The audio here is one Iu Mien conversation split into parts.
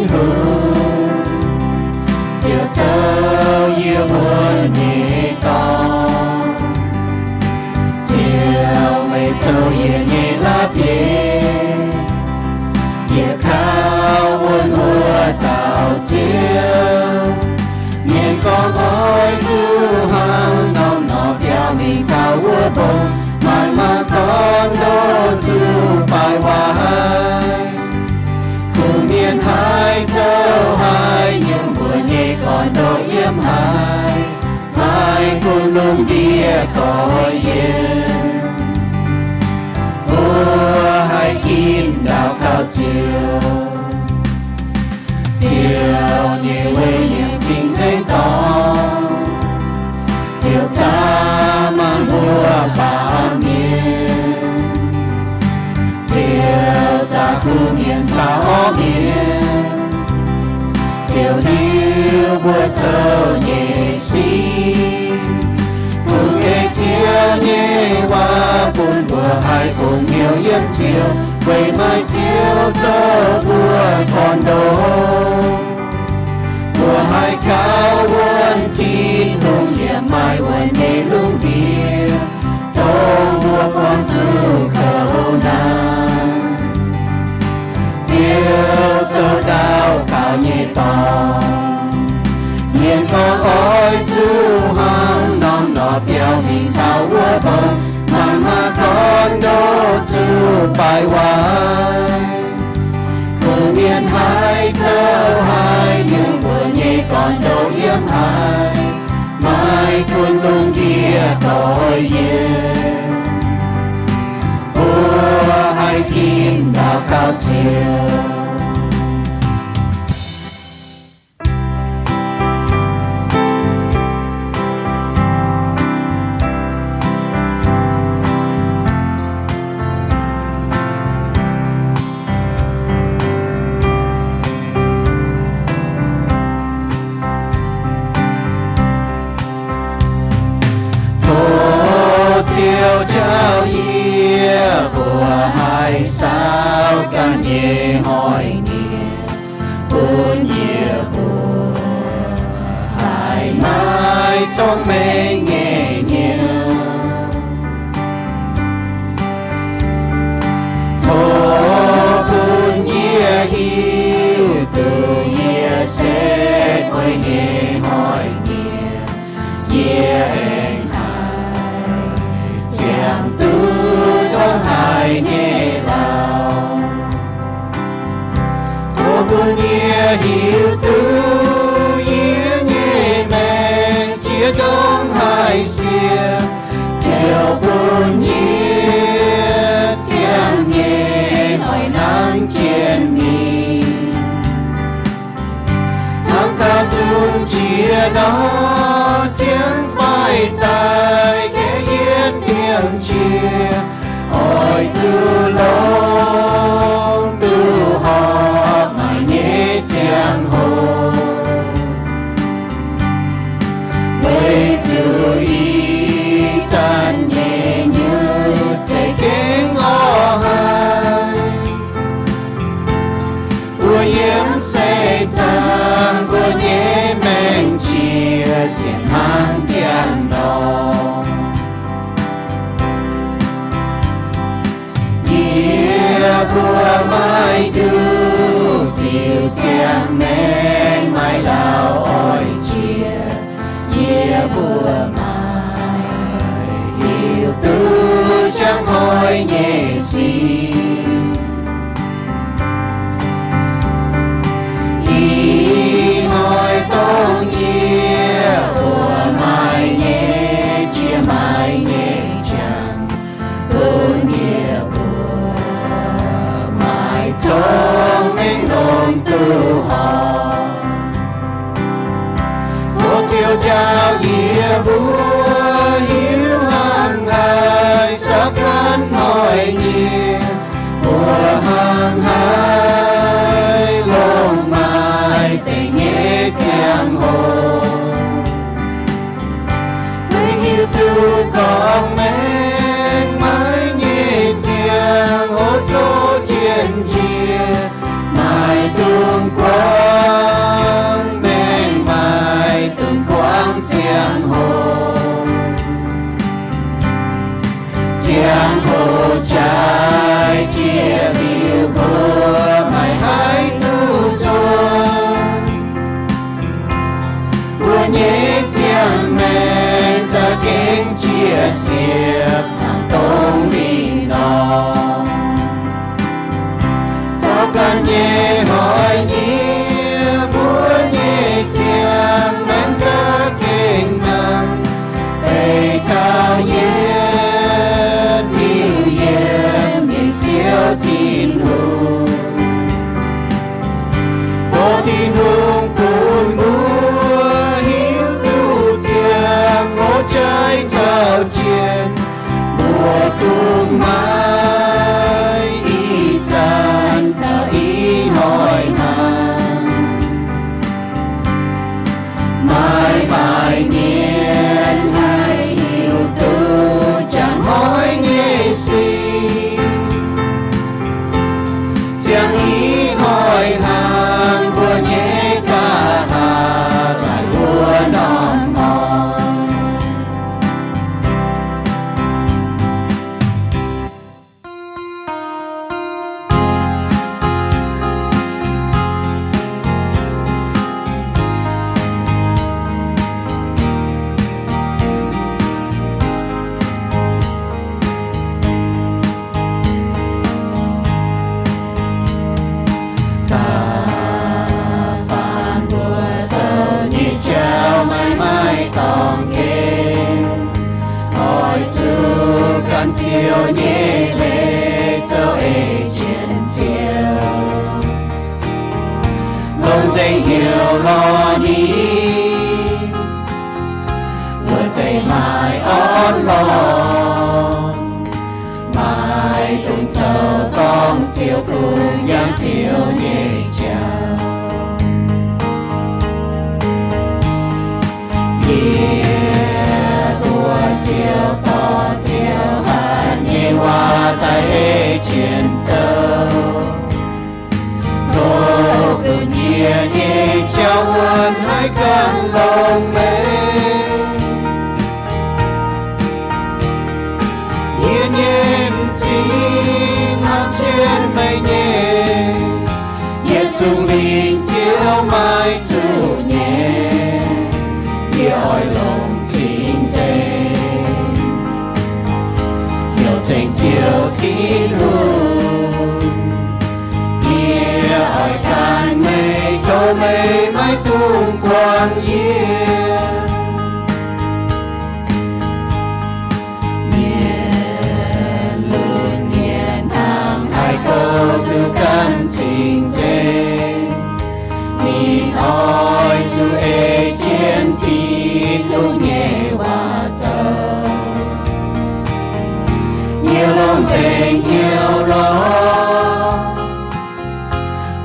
Tin-Hungh, Ziouv zoux yie wuonx nyei dorngx. Ziouv meih zoux yie nyei la'bieiv. Yie kaux wuonx wuov dauh Ziouv. Mienh gorngv oix zuqc hnangv norm norqc biauv mingh taux wuov mbong, maaih maa gorn ndoqv zuqc baaic waac haic. Kuv mienh haih zoux haaix nyungc, mbuo nyei gorn-ndoqv yiem haaix? Maaih gunv lungh ndiev goix yie. Mbuo haih ginv ndau gauh Ziouv. Ziouv nyei weic yiem cing-nzengc dorngx. Ziouv zaqc maanc mbuo baamh mienh. Ziouv zaqc kuv mienh caux orv mienh. Ziouv hiuv mbuo zoux nyei sic. Kungx ei Ziouv nyei waac bun mbuo haih fongc hnyouv yiem Ziouv, weic maaih Ziouv zoux mbuo gorn-ndoqv. Mbuo haih gaux wuonx Tin-Hungh yiem maaih wuonx nyei lungh ndiev, dongh mbuo buangh zuqc kouv naaiv. Ziouv zoux ndau gaux nyei dorngx. Mienh gorngv oix zuqc hnangv norm norqc biauv mingh taux wuov mbong, maaih maa gorn ndoqv zuqc baaic waac. Kuv mienh haih zoux haaix nyungc, mbuo nyei gorn-ndoqv yiem haaix? Maaih gunv lungh ndiev goix yie. Mbuo haih ginv ndau gauh Ziouv. Tov Ziouv jauv yie mbuo haih saauv ganh nyei hnoi-nyieqc, bun yie mbuo haih maaih cong-mengh nyei hnyouv. Tov bun yie hiuv duqv yie se mueiz nyei hnoi-nyieqc, yie aengx haih ziangh duqv ndongc haaix nyei lauh. Tov bun yie hiuv duqv yie nyei maengc jiex ndongc haaix siec, Ziouv bun yie ziangh nyei oix nanv jienv ninh. Hnangv taux nzunc qiex nor, ziangh faix daaih gaeqv yietv ndiangx-qiex, oix zuqc longc duqv horpc maaic nyei ziangh hoc. Weic zuqc ih zanc nyei nyutc za'gengh orv haic. Mbuo yiem seix zaangc mbuo nyei maengc jiex sienx hnangv ndiangx-dorngx. Yie mbuo maiv duqv diuc ziangh maengc, maiv lauh oix jiex. Yie mbuo maiv hiuv duqv jangx hnoi nyei sic. Ih siepv-hnaangx dongh mingh nor. Zorqv ganh nyei hnoi-nyiev, mbuo nyei ziangh maengc za'gengh nangh, beiv taux yietv liuz yiem nyei Ziouv Tin-Hungh. Tov Tin-Hungh bun mbuo hiuv duqv ziangh hoc jaaix zaux jiex, mbuo kungx maiv ih zanc caux ih hnoi hnangv. Maiv maaih mienh haih hiuv duqv jangx hnoi nyei sic. Ziangh ih hnoi hnangv mbuo nyei nqa'haav daaih wuov norm hnoi. Da'faanh mbuo zoux nyei jauv maiv maaih dorngx nqemh, oix zuqc gan Ziouv nyei leiz zoux ei jienv Ziouv. Longc nzengc hnyouv lorz ninh, wuov deix maaih orn-lorqc, maaih dungx zoux dorngc Ziouv kungx yangh Ziouv nyei jauv. Yie mbuo ziouc dorh Ziouv hatc nyei waac daaih ei jienv zoux. Tov bun yie nyei jauv wuonv haiz ganh longx mengh. Yie nyei m'zing hnamv jienv meih nyei. Yietc zungv lingc Ziouv maiv zuqc nyei. Yie oix longc cing-nzengc heuc nzengc Ziouv Tin-Hungh. Yie oix gan meih, tov meih maiv dungx guangc yie. Mienh lunx mienh hnangv haaix gorngv duqv gan cing-nzengc, ninh oix zuqc ei jienv Tin-Hungh nyei waac zoux. Yie longc nzengc hnyouv lorz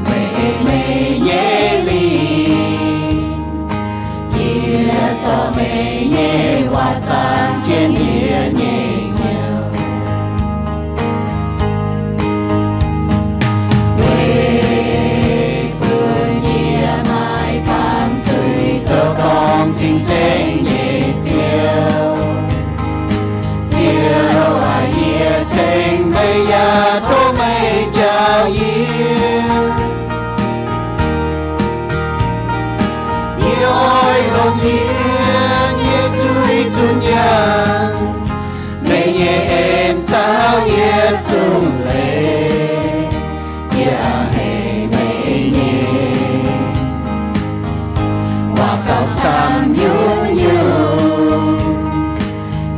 meih, ei meih nyei lingc. Yie zorqv meih nyei waac zaangc jienv yie nyei hnyouv, weic bun yie maiv baamz zuiz zoux gorngv cing-nzengc nyei Ziouv. Ziouv aac, yie ceng meih yaac tov meih njaaux yie. Yie oix longc yie nyei zuiz zunc yangh meih nyei en caux yie zungv leiz. Yie a'hneiv meih nyei waac gauh camv nyungc-nyungc.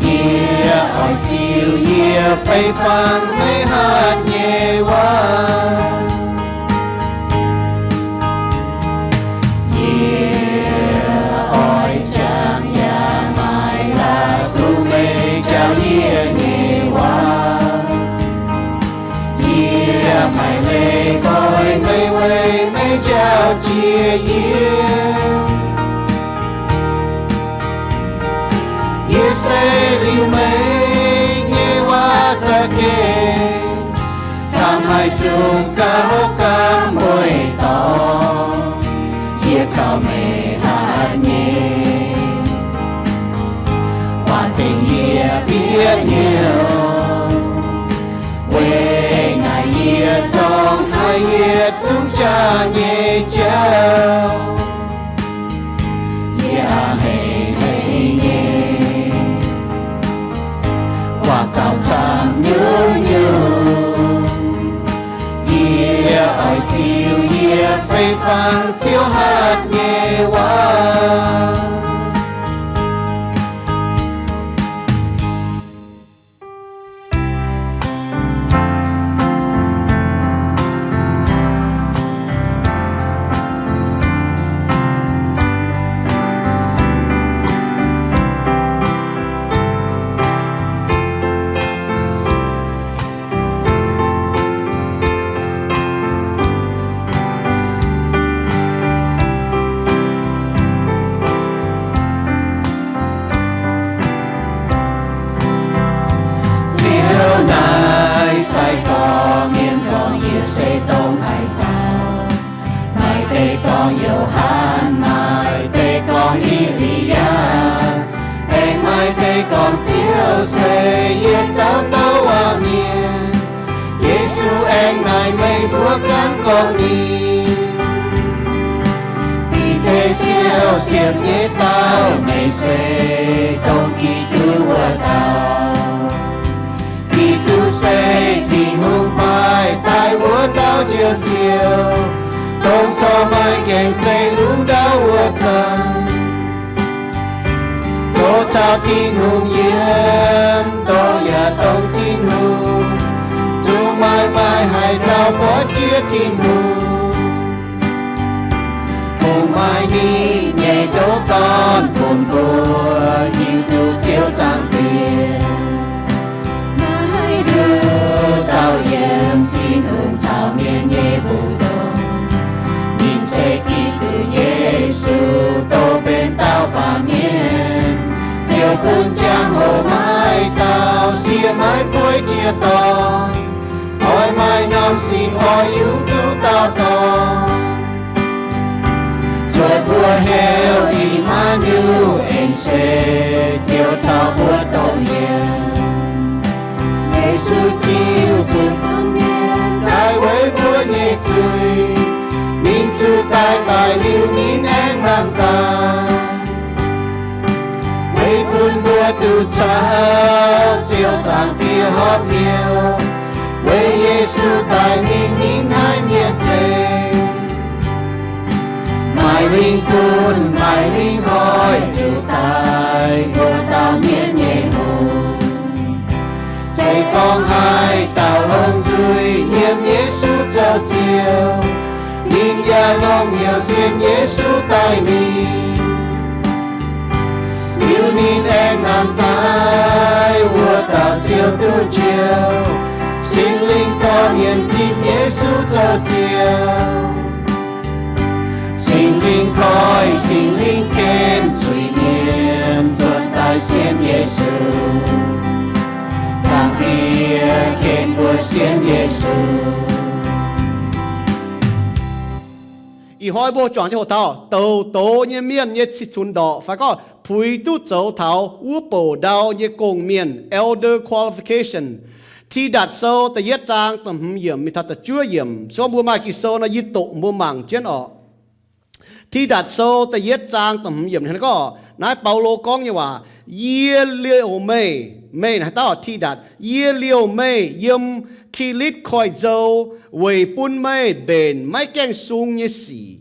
Yie oix ziux yie fei fangx meih hatc nyei waac. Yie oix jangx yaac maaih la'kuqv meih njaaux yie nyei waac. Yie maaih leih goiv meih weic meih njaaux jiex yie. Yie se liuz meih nyei waac za'gengh, ganh haih zungv gauh gamh mueiz dorngx. Yie kaux meih hatc nyei waac dingc yie bieqc hnyouv. Weic naaiv yie zorngh haic yietc zungv jaax nyei jauv. Yie a'hneiv meih nyei. Ziouv hatc nyei waac. Ziouv naaiv sai gorngv, mienh gorngv, Yie se dongh haaix dauh? Maaih deix gorngv Yo^han, maaih deix gorngv E^li^yaa, aengx maaih deix gorngv Ziouv se yietc dauh douc waac mienh. Yesu aengx naaic, Meih mbuo ganh gorngv ninh, Bide, Ziouv siepv nyei dauh, meih se dongh Giduc wuov dauh. Giduc se Tin-Hungh paaiv daaih wuov dauh Njoux Ziouv, dongh corc maaih gaengh zeiv lungh ndau wuov zanc. Dongh caux Tin-Hungh yiem, dongh yaac dongh Tin-Hungh, zuqc maaih, maaih haaix dauh buatc jiex Tin-Hungh? Kungx maaih ninh nyei Ndoqc Dorn bun mbuo hiuv duqv Ziouv zaangc diex. Naaiv Ndoqc Dorn yiem Tin-Hungh caux mienh nyei mbu'ndongx. Ninh se Giduc Yesu, dongh benx dauh baamh mienh, ziouc bun jangx-hoc maaih dauh sieqv maiv bueix jiex dorngx. Oix maaih norm sic oix yungz duqv dauh dorngx, cuotv mbuo heuc I^maa^ni^en, aengx se Ziouv caux mbuo dongh yiem. Yesu Giduc zuqc daaih weic mbuo nyei zuiz. Ninh zuqc daaih daic liuz, ninh aengx nangh daaih, weic bun mbuo duqv caux Ziouv Zaangc Diex horpc hnyouv. Weic Yesu daic mingh, ninh haih mienh nzengc. Maaih lingh gunv maaih lingh hoic zuqc daaih mbuo dauh mienh nyei hungh. Se gorngv haaix dauh longc nzuih nyiemc Yesu zoux Ziouv, ninh yaac longc heuc sienx Yesu daaih mingh. Liuz ninh aengx nangh daaih, wuov dauh Ziouv duqv njoux. Singx Lingh dorh mienh zipv Yesu zoux Ziouv. Singx Lingh koiv, Singx Lingh ken zuiz-mienh nzuonx daaih sienx Yesu. Zaangc Diex ken mbuo sienx Yesu. Ih hnoi mbuo juangc jienv hoqc taux douc doz nyei mienh nyei cih cunx ndorqc, fai gorngv puix duqv zoux taux wuov bouc ndau nyei gong-mienh, elder qualification. Tidatc Sou da'yietv zaang da'hmz yiemc mingh taux da'juov yiemc. Se gorngv mbuo maaih Ging-Sou nor, yie doqc mbuo mangc jienv orqc. Tidatc Sou da'yietv zaang da'hmz yiemc hnangv naaiv gorngv, naaiv Baulo gorngv nyei waac, Yie liouh meih, meih haaix dauh? Tidatc, yie liouh meih yiem Kilitv Koiv-Nzou weic bun meih mbenc maiv gaengh sung nyei sic,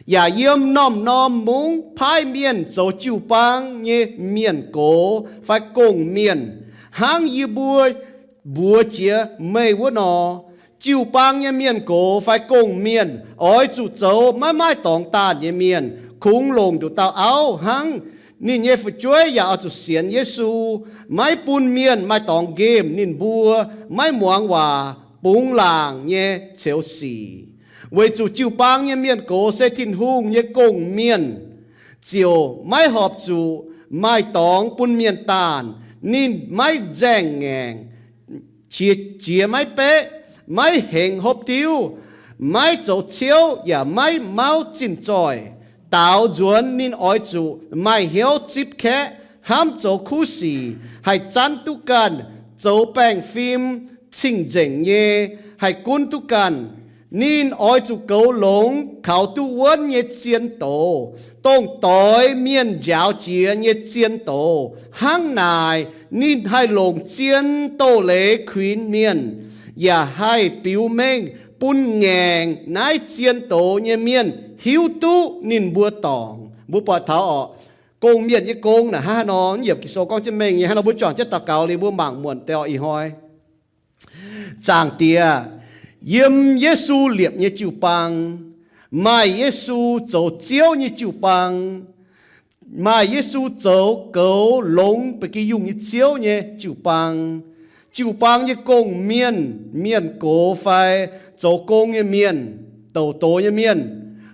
yaac yiem norm-norm mungv paaiv mienh zoux jiu-baang nyei mienh gox fai gong-mienh, hnangv yie mbuo mbuox jiex meih wuov nor. Jiu-baang nyei mienh gox fai gong-mienh oix zuqc zoux maiv maaih dorngx daanh nyei mienh, kungx longc nduqc dauh auv hnangv. Ninh nyei fu'jueiv yaac oix zuqc sienx Yesu, maiv bun mienh maaih dorngx nqemh ninh mbuo, maiv muangx waac, bungx laangc nyei ceux sic. Weic zuqc jiu-baang nyei mienh gox se Tin-Hungh nyei gong-mienh, ziouc maiv horpc zuqc maaih dorngx bun mienh daanh. Ninh maiv nzaeng ngaengc, qiex jiez maiv beqv, maiv hengx hopv diuv, maiv zoux ciouv yaac maiv mauv zinh zoih. Daaux nzuonx ninh oix zuqc maaih hnyouv zipv kaeqv, hnamv zoux kuv sic, haih zanv duqv ganh, zoux baengh fim, cing-nzengc nyei, haih gunv duqv ganh. Ninh oix zuqc goux longx kaux duqv wuonv nyei zien doz, dongh doix mienh njaaux jiex nyei zien doz. Hnangv naaic, ninh haih longc zien doz-leiz kuinx mienh, yaac haih biux mengh bun ngaengc naaiv zien doz nyei mienh hiuv duqv ninh mbuo dorngc. Mbuo buatc taux orqc, gong-mienh nyei gong naaic hnangv haaix nor, mv yiemc Ging-Sou gorngv jienv mengh nyei. Hnangv nor mbuo juangc jienv daux gaux liuz mbuo mangc muonc deix orqc. Ih hnoi, Zaangc Diex, yiem Yesu liepc nyei jiu-baang, maaih Yesu zoux Ziouv nyei jiu-baang, maaih Yesu zoux goux longx ba'gi yungh nyei Ziouv nyei jiu-baang. Jiu-baang nyei gong-mienh, mienh gox fai zoux gong nyei mienh, douc doz nyei mienh,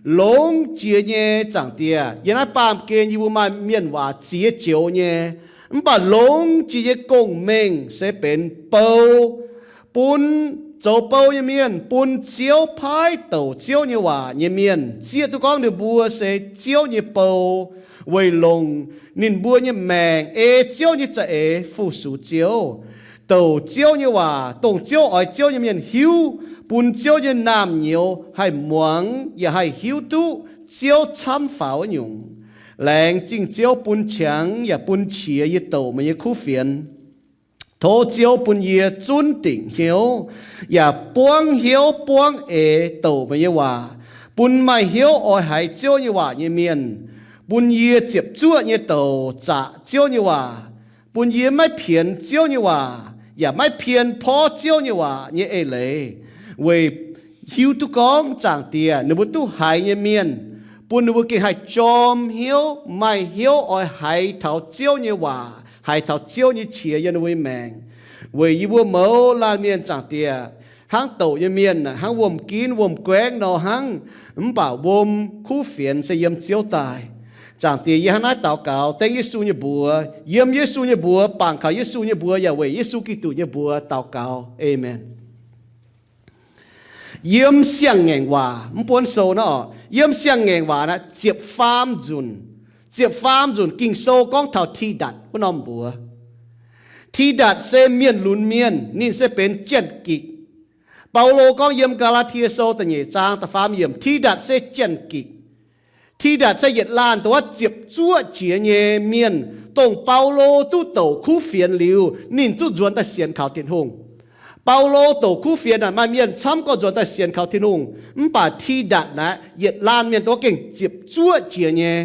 longx jiex nyei. Zaangc Diex, yiem naaiv baamh gen yie mbuo maaih mienh waac ziex joux nyei, mv baac longx jiex nyei gong-mengh se benx bou, bun zoux bou nyei mienh, bun Ziouv paaiv douc Ziouv nyei waac nyei mienh zieqv duqv gorngv ninh mbuo se Ziouv nyei bou, weic longc ninh mbuo nyei maengc ei Ziouv nyei za'eix fu-sux Ziouv. Douc Ziouv nyei waac, dongh Ziouv oix Ziouv nyei mienh hiuv, bun Ziouv nyei naamh nyouz haih muangx yaac haih hiuv duqv Ziouv camv faaux nyungc. Laengz zingh Ziouv bun qangx yaac bun qiex yie douc meih nyei kuv fienx. Tov Ziouv bun yie zunv dingc hnyouv, yaac buangv hnyouv buangv eix douc meih nyei waac, bun maaih hnyouv oix haiz Ziouv nyei waac nyei mienh, bun yie ziepc zuoqv nyei douc zaqc Ziouv nyei waac, bun yie maiv pienx Ziouv nyei waac, yaac maiv pien porv Ziouv nyei waac nyei eix leiz, weic hiuv duqv gorngv Zaangc Diex ninh mbuo duqv haiz nyei mienh, bun ninh mbuo gengh haih jorm hnyouv, maaih hnyouv oix haiz taux Ziouv nyei waac, haiz taux Ziouv nyei qiex yiem ninh mbuo nyei maengc. Weic yie mbuo mouz laanh mienh Zaangc Diex, hnangv douc nyei mienh, hnangv wuom-ginv wuom-guaengv nor hnangv, mv baac wuom kuv fienx se yiem Ziouv daaih. Zaangc Diex, yie hnangv naaiv daux gaux dengv Yesu nyei mbuox, yiem Yesu nyei mbuox, bangc kaux Yesu nyei mbuox, yaac weic Yesu Giduc nyei mbuox daux gaux. Aamen. Yiem Siang-Ngaengc Waac, mv buonv sou naaiv orqc, yiem Siang-Ngaengc Waac naaiv ziepc faam nzunc, ziepc faam nzunc Ging-Sou gorngv taux Tidatc wuov norm mbuox. Tidatc se mienh lunx mienh, ninh se benx janx-gikc. Baulo gorngv yiem Gaa^laa^tie Sou da'nyeic zaang da'faam yiemc, Tidatc se janx-gikc. Tidatc se yietc laanh dongh wuov ziepc zuoqv jiex nyei mienh, dongh Baulo duqv douc kuv fienx liuz, ninh zungv nzuonx daaih sienx kaux Tin-Hungh. Baulo douc kuv fienx naaic maaih mienh camv gorngv nzuonx daaih sienx kaux Tin-Hungh, mv baac Tidatc naaic yietc laanh mienh dongh wuov gengh ziepc zuoqv jiex nyei.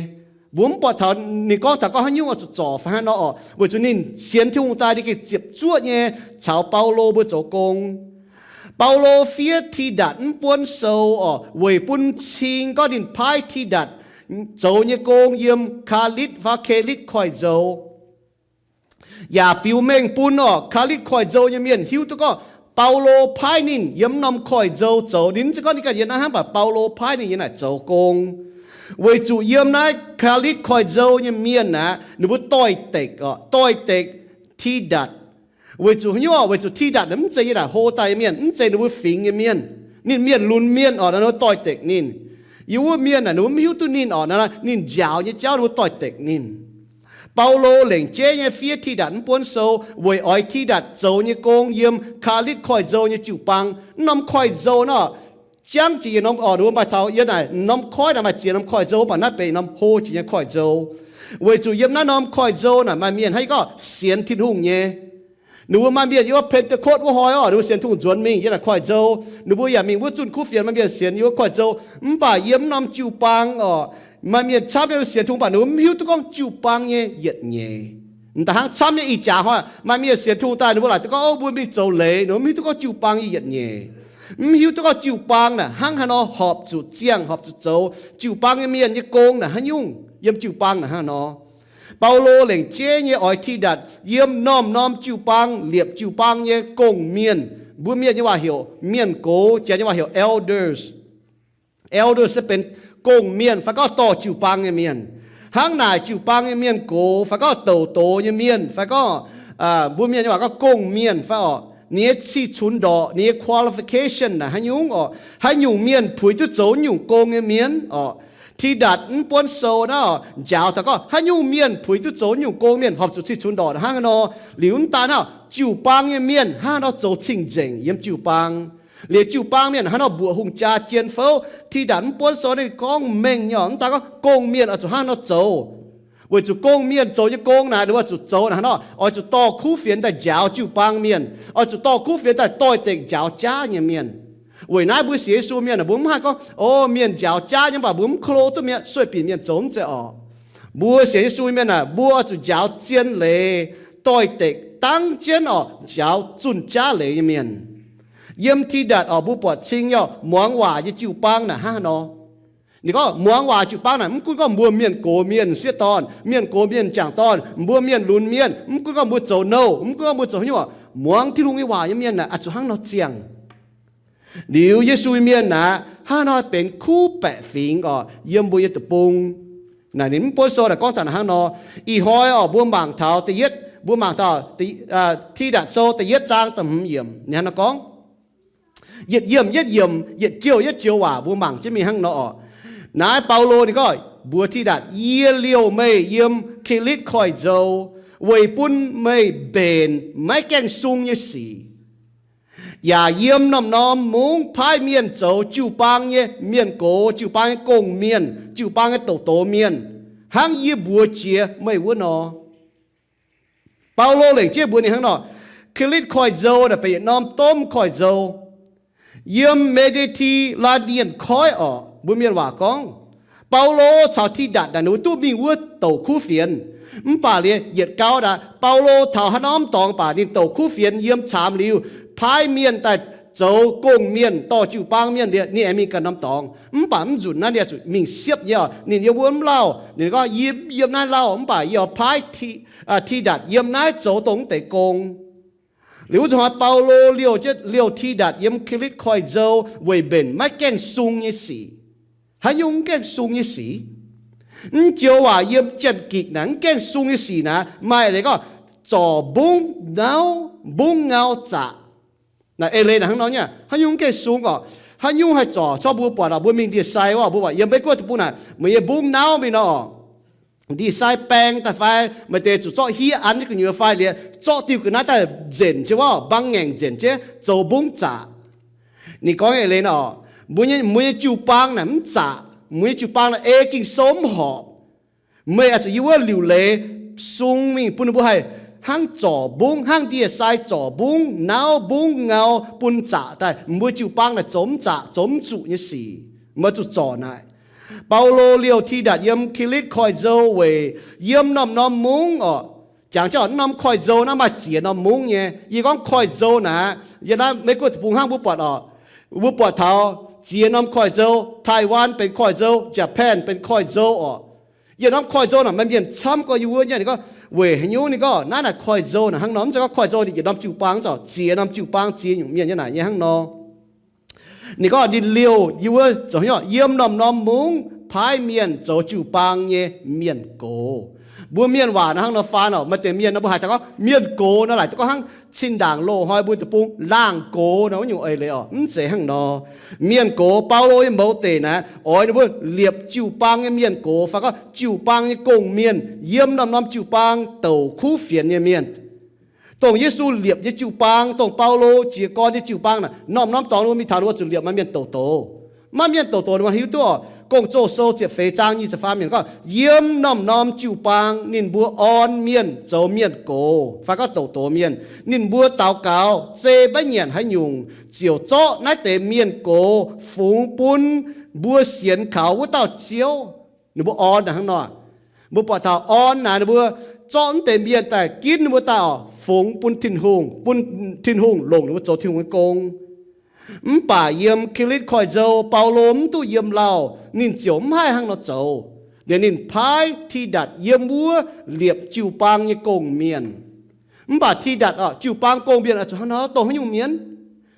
Mbuo mv buatc taux ninh gorngv taux gorngv haaix nyungc oix zuqc zorc fai hnangv nor orqc. Weic zuqc ninh sienx Tin-Hungh daaih ninh gengh ziepc zuoqv nyei caux Baulo mbuo zoux gong. Baulo fiev Tidatc mv buonv sou orqc, weic bun cing gorngv ninh paaiv Tidatc zoux nyei gong yiem Kaalitv fai Kelitv Koiv-Nzou, yaac biux mengh bun orqc, Kaalitv Koiv-Nzou nyei mienh hiuv duqv gorngv Baulo paaiv ninh yiem norm koiv-nzou zoux. Ninh mv zeiz gorngv ninh ganh yiem naaiv hnangv, mv baac Baulo paaiv ninh yiem naaic zoux gong. Weic zuqc yiem naaiv Kaalitv Koiv-Nzou nyei mienh aeqv, ninh mbuo doix-dekc orqc, doix-dekc Tidatc. Weic zuqc haaix nyungc orqc? Weic zuqc Tidatc mv zeiz yiem naaic hlo daaih nyei mienh, mv zeiz ninh mbuo fingx nyei mienh. Ninh mienh lunx mienh orqc, naaiv nor doix-dekc ninh. Yiem wuov mienh aeqv, ninh mbuo mv hiuv duqv ninh orqc, naaiv ninh njaaux nyei jauv ninh mbuo doix-dekc ninh. Baulo lengc jeiv nyei fiev Tidatc mv buonv sou weic oix Tidatc zoux nyei gong yiem Kaalitv Koiv-Nzou nyei jiu-baang. Mv norm koiv-nzou nor, jangv jiex yietc norm orqc, ninh mbuo maaih taux yiem naaic norm koiv naaic maaih ziex norm koiv-nzou, mv baac naaiv benx norm hlo jiex nyei koiv-nzou. Weic zuqc yiem naaiv norm koiv-nzou naaic maaih mienh hnangv gorngv sienx Tin-Hungh nyei. Ninh mbuo maaih mienh yiem wuov Pentekotv wuov hnoi orqc, ninh mbuo sienx Tin-Hungh nzuonx mingh yiem naaic koiv-nzou. Ninh mbuo yaac mingh wuov zunh kuv fienx, maaih mienh sienx yiem wuov koiv-nzou. Mv baac yiem mv norm jiu-baang orqc, maaih mienh camv nyei sienx Tin-Hungh, mv baac ninh mbuo mv hiuv duqv gorngv jiu-baang nyei yietc nyeic. M'daaih hnangv camv nyei ih jaax hnoi, maaih mienh sienx Tin-Hungh daaih, ninh mbuo laaic duqv gorngv, o, mbuo mingh zoux leiz, ninh mbuo mv hiuv duqv gorngv jiu-baang nyei yietc nyeic. Mv hiuv duqv gorngv jiu-baang naaic hnangv haaix nor horpc zuqc ziangh, horpc zuqc zoux, jiu-baang nyei mienh nyei gong naaic haaix nyungc yiem jiu-baang naaic hnangv haaix nor. Baulo lengc jeiv nyei oix Tidatc yiem norm-norm jiu-baang, liepc jiu-baang nyei gong-mienh. Mbuo mienh nyei waac heuc mienh gox, janx nyei waac heuc elders. Elders se benx gong-mienh fai gorngv dorh jiu-baang nyei mienh. Hnangv naaic jiu-baang nyei mienh gox fai gorngv douc doz nyei mienh fai gorngv, mbuo mienh nyei waac gorngv gong-mienh fai orqc, ninh nyei cih cunx ndorqc, ninh nyei qualification naaic haaix nyungc orqc, haaix nyungc mienh puix duqv zoux nyungc gong nyei mienh orqc. Tidatc mv buonv sou naaiv orqc, njaaux taux gorngv haaix nyungc mienh puix duqv zoux nyungc gong mienh horpc zuqc cih cunx ndorqc hnangv haaix nor. Liuz mv daan naaiv, jiu-baang nyei mienh hnangv haaix nor zoux cing-nzengc yiem jiu-baang, liuz jiu-baang mienh hnangv haaix nor mbuoqc hungh jaa jien fouv. Tidatc mv buonv sou naaiv gorngv mengh nyei orqc, mv daan gorngv gong-mienh oix zuqc hnangv haaix nor zoux. Weic zuqc gong-mienh zoux nyei gong naaic, ninh mbuo oix zuqc zoux naaic hnangv nor, oix zuqc dorh kuv fienx daaih njaaux jiu-baang mienh, oix zuqc dorh kuv fienx daaih doix-dekc njaaux jaav nyei mienh. Weic naaiv mbuo sienx Yesu mienh aah, mbuo mv haih gorngv, o, mienh njaaux jaav nyei mv baac mbuo mv klo duqv mienh, sueih binc mienh zoux mv zeiz orqc. Mbuo sienx Yesu mienh aah, mbuo zuqc njaaux zien leiz doix-dekc dangv jienv orqc, njaaux zunh jaav leiz nyei mienh. Yiem Tidatc orqc, mbuo buatc cing nyei orqc, muangx waac nyei jiu-baang naaic hnangv haaix nor. Ninh gorngv muangx waac jiu-baang naaic mv gunv gorngv mbuo mienh gox mienh sieqv dorn, mienh gox mienh m'jangc dorn, mbuo mienh lunx mienh, mv gunv gorngv mbuo zoux nouh, mv gunv gorngv mbuo zoux haaix nyungc orqc, muangx Tin-Hungh nyei waac nyei mienh naaic oix zuqc hnangv nor ziangh. Liuz Yesu nyei mienh naaic hnangv haaix nor benx kuv baeqc fingx orqc yiem mbuo nyei deic-bung. Naaic ninh mv buonv sou naaic gorngv taux naaic hnangv nor. Ih hnoi orqc mbuo mangc taux da'yietv, mbuo mangc taux Tidatc sou da'yietv zaang da'hmz yiemc ninh hnangv nor gorngv. Yietc yiemc yietc yiemc, yietc joux yietc joux waac mbuo mangc jienv mingh hnangv nor orqc. Naaiv Baulo ninh gorngv mbuox Tidatc, yie liouh meih yiem Kilitv Koiv-Nzou weic bun meih mbenc maiv gaengh sung nyei sic, yaac yiem norm-norm mungv paaiv mienh zoux jiu-baang nyei mienh gox, jiu-baang nyei gong-mienh, jiu-baang nyei douc doz mienh, hnangv yie mbuox jiex meih wuov nor. Baulo lengc jeiv mbuox ninh hnangv nor, Kilitv Koiv-Nzou naaic benx yietc norm domh koiv-nzou yiem Mediterranean koiv orqc, mbuo mienh waac gorngv. Baulo caux Tidatc naaic ninh mbuo duqv mingh wuov douc kuv fienx. Mv baac liuz yietc gauv naaic Baulo taux haaix norm dorngx baac ninh douc kuv fienx yiem caamx liuz, paaiv mienh daaih zoux gong-mienh dorh jiu-baang mienh liuz ninh aengx mingh ganh norm dorngx. Mv baac mv nzunc naaiv ninh zuqc mingh siepv nyei orqc. Ninh yiem wuov mv lauh, ninh gorngv, yie yiem naaiv lauh mv baac yie oix paaiv Tidatc yiem naaiv zoux dongh mv deix gong. Liuz wuov zanc hnoi Baulo liouh, liouh Tidatc yiem Kilitv Koiv-Nzou weic mbenc maiv gaengh sung nyei sic. Haaix nyungc mv gaengh sung nyei sic? Mv joux waac yiem Janx-Gikc naaic mv gaengh sung nyei sic naaic maaih leiz gorngv zorc mbungv nauv, mbungv ngau zaqc. Naaic eix leiz naaic hnangv nor nyei, haaix nyungc mv gaengh sung orqc. Haaix nyungc haih zorc? Corc mbuo buatc orqc, mbuo mingh ndie-sai orqc, mbuo buatc yiem Meiv Guoqv deic-bung naaic meih nyei mbungv nauv mingh nor orqc, ndie-sai baeng daaih fai maaih deix zuqc zorqv hiev an nyei gu'nyuoz fai liuz zorqv diuh ga'naaiv daaih nzenc jienv orqc, mbang ngaengc nzenc jienv zoux mbungv zaqc. Ninh gorngv eix leiz nor, mbuo nyei, mbuo nyei jiu-baang naaic mv zaqc. Mbuo nyei jiu-baang naaic ei Ging-Sou mv horpc. Meih oix zuqc yiem wuov liuc leiz sung mingh bun ninh mbuo haih hnangv zorc mbungv, hnangv ndie-sai zorc mbungv nauv mbungv ngau bun zaqc daaih, mbuo jiu-baang naaic zoux mv zaqc, zoux mv zuqc nyei sic. Meih zuqc zorc naaic. Baulo liouh Tidatc yiem Kilitv Koiv-Nzou weic yiem norm-norm mungv orqc. Jangx jienv norm koiv-nzou naaiv maaih ziex norm mungv nyei. Yie gorngv koiv-nzou naaic, yiem naaiv Meiv Guoqv deic-bung hnangv mbuo buatc orqc, mbuo buatc taux ziex norm koiv-nzou, Taiwan benx koiv-nzou, Japan benx koiv-nzou orqc. Yietc norm koiv-nzou naaic maaih mienh camv gorx yiem wuov nyei. Ninh gorngv weic haaix nyungc? Ninh gorngv naaiv naaic koiv-nzou naaic hnangv nor, mv zeiz gorngv koiv-nzou ninh yietc norm jiu-baang, zorc ziex norm jiu-baang ziex nyungc mienh nyei naaic nyei hnangv nor. Ninh gorngv ninh liouh yiem wuov zoux hnyouv yiem norm-norm mungv paaiv mienh zoux jiu-baang nyei mienh gox. Mbuo mienh waac naaiv hnangv nor faan orqc, maaih deix mienh nor mbuo haiz taux gorngv mienh gox nor laaic duqv gorngv hnangv cin-ndaangc loz-hnoi mbuo deic-bung laangh gox nor wuov nyungc eix leiz orqc. Mv zeiz hnangv nor. Mienh gox, Baulo yiem mouz deic naaiv oix ninh mbuo liepc jiu-baang nyei mienh gox fai gorngv jiu-baang nyei gong-mienh yiem norm-norm jiu-baang douc kuv fienx nyei mienh. Dongh Yesu liepc nyei jiu-baang, dongh Baulo jiez gorn nyei jiu-baang naaic, norm-norm dorngx ninh mbuo mingh taux ninh mbuo zuqc liepc maaih mienh douc doz. Maaih mienh douc doz ninh mbuo hiuv duqv orqc. Gong-Zoh Sou ziepc feix zaang nyic ziepc faam yiemc gorngv, yiem norm-norm jiu-baang ninh mbuo orn mienh zoux mienh gox fai gorngv douc doz mienh. Ninh mbuo daux gaux zei maiv nyanc haaix nyungc, ziouc zorqv naaiv deix mienh gox fungx bun mbuo sienx kaux wuov dauh Ziouv. Ninh mbuo orn naaic hnangv nor. Mbuo buatc taux orn naaic ninh mbuo zorqv mv deix mienh daaih ginv ninh mbuo daaih orqc, fungx bun Tin-Hungh, bun Tin-Hungh longc ninh mbuo zoux Tin-Hungh nyei gong. Mv baac yiem Kilitv Koiv-Nzou, Baulo mv duqv yiem lauh, ninh ziouc mv haih hnangv nor zoux. Liuz ninh paaiv Tidatc yiem wuov liepc jiu-baang nyei gong-mienh. Mv baac Tidatc orqc, jiu-baang gong-mienh oix zuqc hnangv nor, dongh haaix nyungc mienh?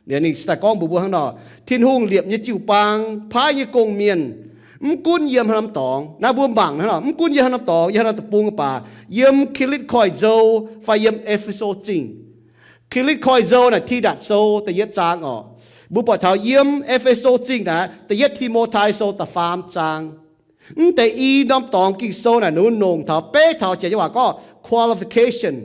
Liuz ninh daaih gorngv mbuox mbuo hnangv nor, Tin-Hungh liepc nyei jiu-baang, paaiv nyei gong-mienh, mv gunv yiem haaix norm dorngx. Naaiv mbuo mangc hnangv nor, mv gunv yiem haaix norm dorngx, yiem haaix norm deic-bung mv baac, yiem Kilitv Koiv-Nzou fai yiem E^fe^so Zingh. Kilitv Koiv-Nzou naaic Tidatc Sou da'yietv zaang orqc. Mbuo buatc taux yiem E^fe^so Zingh naaic da'yietv Ti^mo^tai Sou da'faam zaang. Mv deix i norm dorngx Ging-Sou naaic ninh mbuo nongc taux beiv taux janx nyei waac gorngv qualification,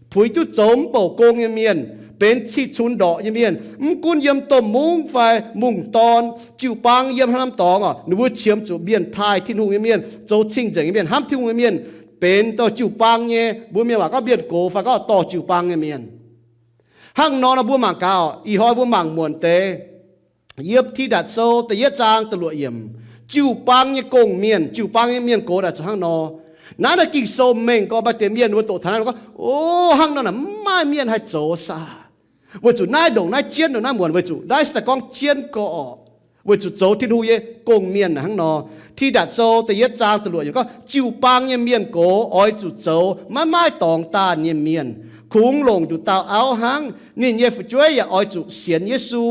puix duqv zoux mv bouc gong nyei mienh, benx cih cunx ndorqc nyei mienh, mv gunv yiem domh mungv fai mungv dorn, jiu-baang yiem haaix norm dorngx orqc, ninh mbuo qiemx zuqc mienh taaih Tin-Hungh nyei mienh, zoux cing-nzengc nyei mienh, hnamv Tin-Hungh nyei mienh, benx dorh jiu-baang nyei, mbuo mienh waac gorngv mienh gox fai gorngv dorh jiu-baang nyei mienh. Hnangv nor nor mbuo mangc gaax, ih hnoi mbuo mangc muonc deix Yiem Tidatc Sou da'yietv zaang da'luoqc yiemc, jiu-baang nyei gong-mienh, jiu-baang nyei mienh gox naaic zuqc hnangv nor. Naaiv naaiv Ging-Sou mengh gorx maaih deix mienh wuov doqc taux naaiv gorngv, o, hnangv nor naaic mv maaih mienh haih zoux saah? Weic zuqc naaiv ndongc naaiv jienv ndongc naaiv muonc, weic zuqc naaiv se daaih gorngv jienv gorx oc. Weic zuqc zoux Tin-Hungh nyei gong-mienh naaic hnangv nor. Tidatc Sou da'yietv zaang da'luoqc yiemc gorngv, jiu-baang nyei mienh gox oix zuqc zoux maiv maaih dorngx daanh nyei mienh, kungx longc nduqc dauh auv hnangv. Ninh nyei fu'jueiv yaac oix zuqc sienx Yesu,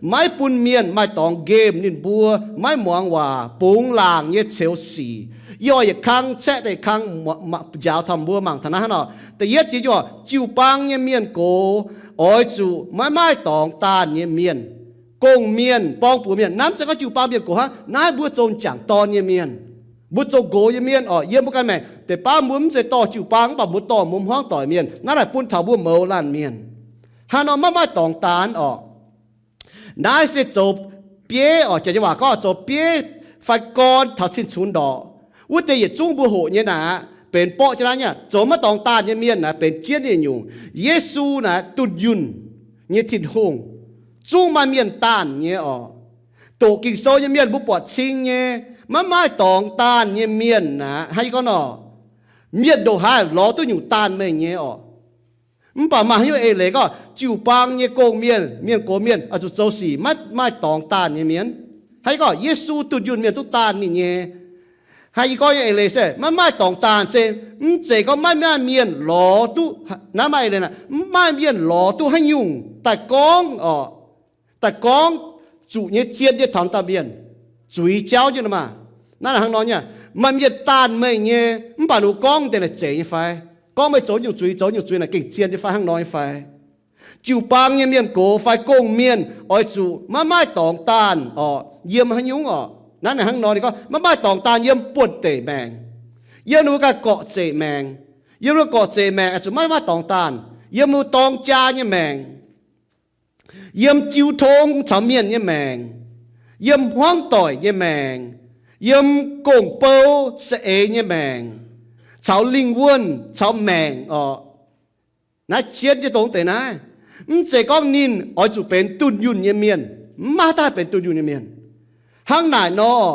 maiv bun mienh maaih dorngx nqemh ninh mbuo, maiv muangx waac, bungx laangc nyei ceux sic. Yie oix yietc kang caeqv deix kang njaaux taux mbuo mangc taux naaiv hnangv nor. Da'yietv jiex nyungc, jiu-baang nyei mienh gox oix zuqc maiv maaih dorngx daanh nyei mienh, gong-mienh, borng-buoz mienh. Naaiv mv zeiz gorngv jiu-baang mienh gox hnangv, naaiv mbuo zoux m'jangc dorn nyei mienh, mbuo zoux nqox nyei mienh oc. Yiem mbuo ganh maengc deix baav mbuo mv zeiz dorh jiu-baang, mv baac mbuo dorh mbuo hmuangv doic mienh. Naaiv naaic bun taux mbuo mouz laanh mienh. Hnangv nor maiv maaih dorngx daanh oc. Naaiv se zoux bieiv oc, janx nyei waac gorngv zoux bieiv fai gorn taux cin-cunx ndorqc. Wuov deix yietc zungv mbuo hoqc nyei naaic, benx borqv jienv naaiv nyei, zoux maiv dorngx daanh nyei mienh naaic benx jienv nyei nyungc. Yesu naaic dunh yunh nyei Tin-Hungh. Zungv maaih mienh daanh nyei oc. Doqc Ging-Sou nyei mienh mbuo buatc cing nyei, maiv maaih dorngx daanh nyei mienh naaic. Hnangv yie gorngv nor, mienh ndongc haaix lorz duqv nyungc daanh meih nyei oc. Mv baac maaih haaix nyungc eix leiz gorngv jiu-baang nyei gong-mienh, mienh gox mienh oix zuqc zoux sic maiv maaih dorngx daanh nyei mienh? Hnangv yie gorngv Yesu dunh yunh mienh zungv daanh ninh nyei. Hnangv yie gorngv nyei eix leiz se maiv maaih dorngx daanh se mv zeiz gorngv maiv maaih mienh lorz duqv, naaiv maaih eix leiz naaic, mv maaih mienh lorz duqv haaix nyungc daaih gorngv oc, daaih gorngv zuqc nyei zien nyei taux dauh mienh zuiz jauv nyei nor maah. Naaiv naaic hnangv nor nyei, maaih mienh daanh meih nyei, mv baac ninh gorngv deix naaic zeiz nyei fai? Gorngv meih zoux nyungc zuiz, zoux nyungc zuiz naaic gengh zien nyei fai, hnangv nor nyei fai? Jiu-baang nyei mienh gox fai gong-mienh oix zuqc maiv maaih dorngx daanh oc. Yiem haaix nyungc oc? Naaiv naaic hnangv nor ninh gorngv maiv maaih dorngx daanh yiem buonv-deic maengc, yiem ninh mbuo ganh gorqv-zeqc maengc. Yiem ninh mbuo gorqv-zeqc maengc oix zuqc maiv maaih dorngx daanh. Yiem ninh mbuo dorng jaa nyei maengc, yiem jiu tong caux mienh nyei maengc, yiem hmuangv doic nyei maengc, yiem gong-bou saeng-eix nyei maengc, caux lingh wuonh caux maengc oc. Naaiv jienv jienv dongh deix naaiv. Mv zeiz gorngv ninh oix zuqc benx dunh yunh nyei mienh. Mv maaih daaih benx dunh yunh nyei mienh. Hnangv naaic nor,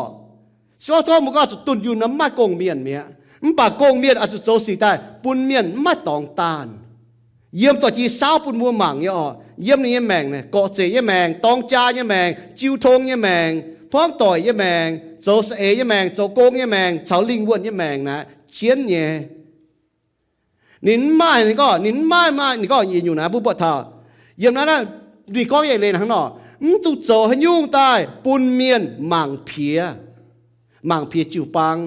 se gorngv mbuo gorngv zuqc dunh yunh nor, mv maaih gong-mienh mi'aqv. Mv baac gong-mienh oix zuqc zoux sic daaih bun mienh mv maaih dorngx daanh. Yiem dorh jiex saauv bun mbuo mangc nyei oc. Yiem ninh nyei maengc naaic, gorqv-zeqc nyei maengc, dorng jaa nyei maengc, jiu tong nyei maengc, hmuangv doic nyei maengc, zoux saeng-eix nyei maengc, zoux gong nyei maengc, caux lingh wuonh nyei maengc naaic jienv nyei. Ninh mv maaih, ninh gorngv ninh mv maaih, maaih, ninh gorngv yietc nyungc naaiv mbuo buatc taux yiem naaiv, naaiv ninh gorngv eix leiz hnangv nor, mv dungx zoux haaix nyungc daaih bun mienh mangc piex, mangc piex jiu-baang.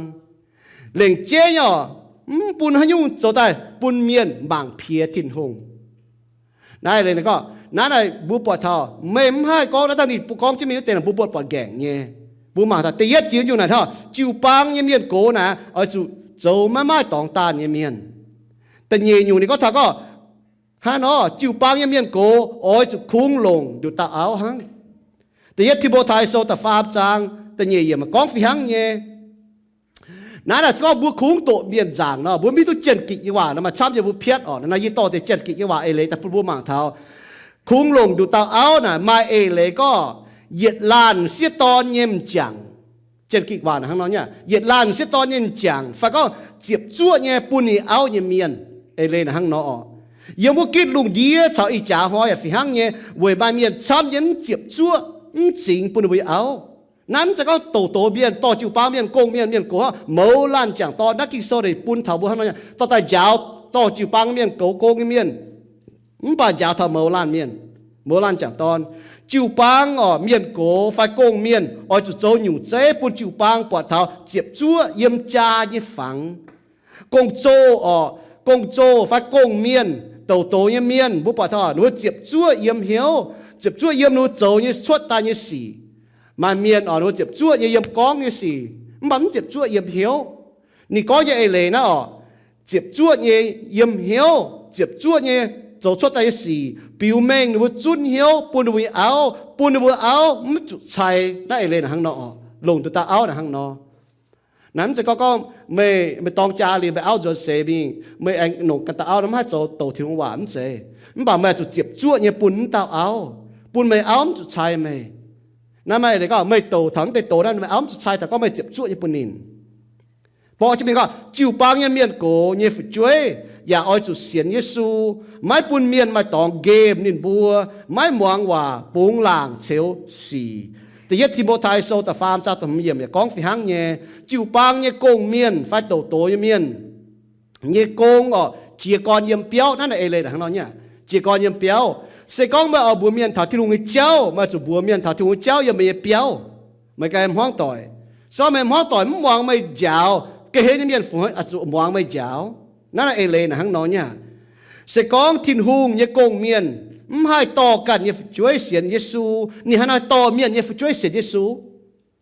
Lengc jeiv nyei oc, mv bun haaix nyungc zoux daaih bun mienh mangc piex Tin-Hungh. Naaiv leiz ninh gorngv naaiv naaic mbuo buatc taux meih mv haih gorngv naaiv dangh ninh mbuo gorngv jienv mingh wuov deix naaic mbuo buatc buatc nqaengc nyei. Mbuo mangc taux da'yietv jiex nyungc naaic hnangv, jiu-baang nyei mienh gox naaic oix zuqc zoux maiv maaih dorngx daanh nyei mienh. Da'nyeic nyungc ninh gorngv taux gorngv hnangv nor, jiu-baang nyei mienh gox oix zuqc kungx longc nduqc dauh auv hnangv. Da'yietv Ti^mo^tai Sou da'faam zaang da'nyeic yiemc gorngv fih hnangv nyei. Naaiv naaic se gorngv mbuo kungx doqc mienh nzaangc nor, mbuo mv hiuv duqv Janx-Gikc nyei waac nor, maaih camv nyei mbuo piatv oc. Naaiv yie dorh deix Janx-Gikc nyei waac eix leiz daaih bun mbuo mangc taux, kungx longc nduqc dauh auv naaic maaih eix leiz gorngv yietc laanh m'sieqv dorn nyei m'jangc. Janx-Gikc waac hnangv nor nyei, yietc laanh m'sieqv dorn nyei m'jangc, fai gorngv ziepc zuoqv nyei bun ninh auv nyei mienh. Eix leiz naaic hnangv nor oc. Yiem wuov gitv lungh ndiev caux ih jaax hnoi yaac fih hnangv nyei, weic maaih mienh camv nyei mv ziepc zuoqv, mv zingx bun ninh mbuo nyei auv. Naaiv mv zeiz gorngv douz-douz mienh, dorh jiu-baang mienh, gong-mienh, mienh gox, mouz laanh m'jangc dorn. Naaiv Ging-Sou deix bun taux mbuo hnangv nor nyei, dorh daaih njaaux, dorh jiu-baang mienh gox, gong nyei mienh, mv baac njaaux taux mouz laanh mienh, mouz laanh m'jangc dorn. Jiu-baang oc, mienh gox fai gong-mienh oix zuqc zoux nyungc zeiv bun jiu-baang buatc taux ziepc zuoqv yiem jaa nyei fangx. Gong-zoh oc, gong-zoh fai gong-mienh, douz-douz nyei mienh, mbuo buatc taux ninh mbuo ziepc zuoqv yiem hnyouv, ziepc zuoqv yiem ninh mbuo zoux nyei cuotv daaih nyei sic. Maaih mienh oc, ninh mbuo ziepc zuoqv nyei yiem gorngv nyei sic, mv baac mv ziepc zuoqv yiem hnyouv. Ninh gorngv nyei eix leiz naaiv oc, ziepc zuoqv nyei yiem hnyouv, ziepc zuoqv nyei zoux cuotv daaih nyei sic biux mengh ninh mbuo zunv hnyouv bun ninh mbuo nyei auv, bun ninh mbuo auv mv zuqc cai. Naaiv eix leiz naaic hnangv nor oc, longc nduqc dauh auv naaic hnangv nor. Naaiv mv zeiz gorngv, gorngv meih, meih dorng jaa liuz meih auv nzuonx seix mingh, meih aengx longc ganh dauh auv nor mv haih zoux douz Tin-Hungh waac, mv zeiz. Mv baac meih zuqc ziepc zuoqv nyei bun mv dauh auv, bun meih auv mv zuqc cai meih. Naaiv maaih eix leiz gorngv meih douc taux naaiv deix doz naaiv, meih auv mv zuqc cai taux gorngv meih ziepc zuoqv nyei bun ninh. Borqv jienv mingh gorngv jiu-baang nyei mienh gox nyei fu'jueiv yaac oix zuqc sienx Yesu, maiv bun mienh maaih dorngx nqemh ninh mbuo, maiv muangx waac, bungx laangc ceux sic. Da'yietv Ti^mo^tai Sou da'faam zaang da'hmz yiemc yaac gorngv fih hnangv nyei, jiu-baang nyei gong mienh fai douc doz nyei mienh nyei gong orqc, jiez gorn yiem biauv. Naaiv naaic eix leiz naaic hnangv nor nyei, jiez gorn yiem biauv. Se gorngv meih oix mbuox mienh taux Tin-Hungh nyei jauv, meih zuqc mbuox mienh taux Tin-Hungh nyei jauv yiem meih nyei biauv, meih ganh hmuangv doic. Se gorngv meih hmuangv doic mv muangx meih njaaux, ga'hlen nyei mienh fungc zuqc muangx meih njaaux. Naaiv naaic eix leiz naaic hnangv nor nyei. Se gorngv Tin-Hungh nyei gong-mienh mv haih dorh ganh nyei fu'jueiv sienx Yesu, ninh hnangv naaic dorh mienh nyei fu'jueiv sienx Yesu.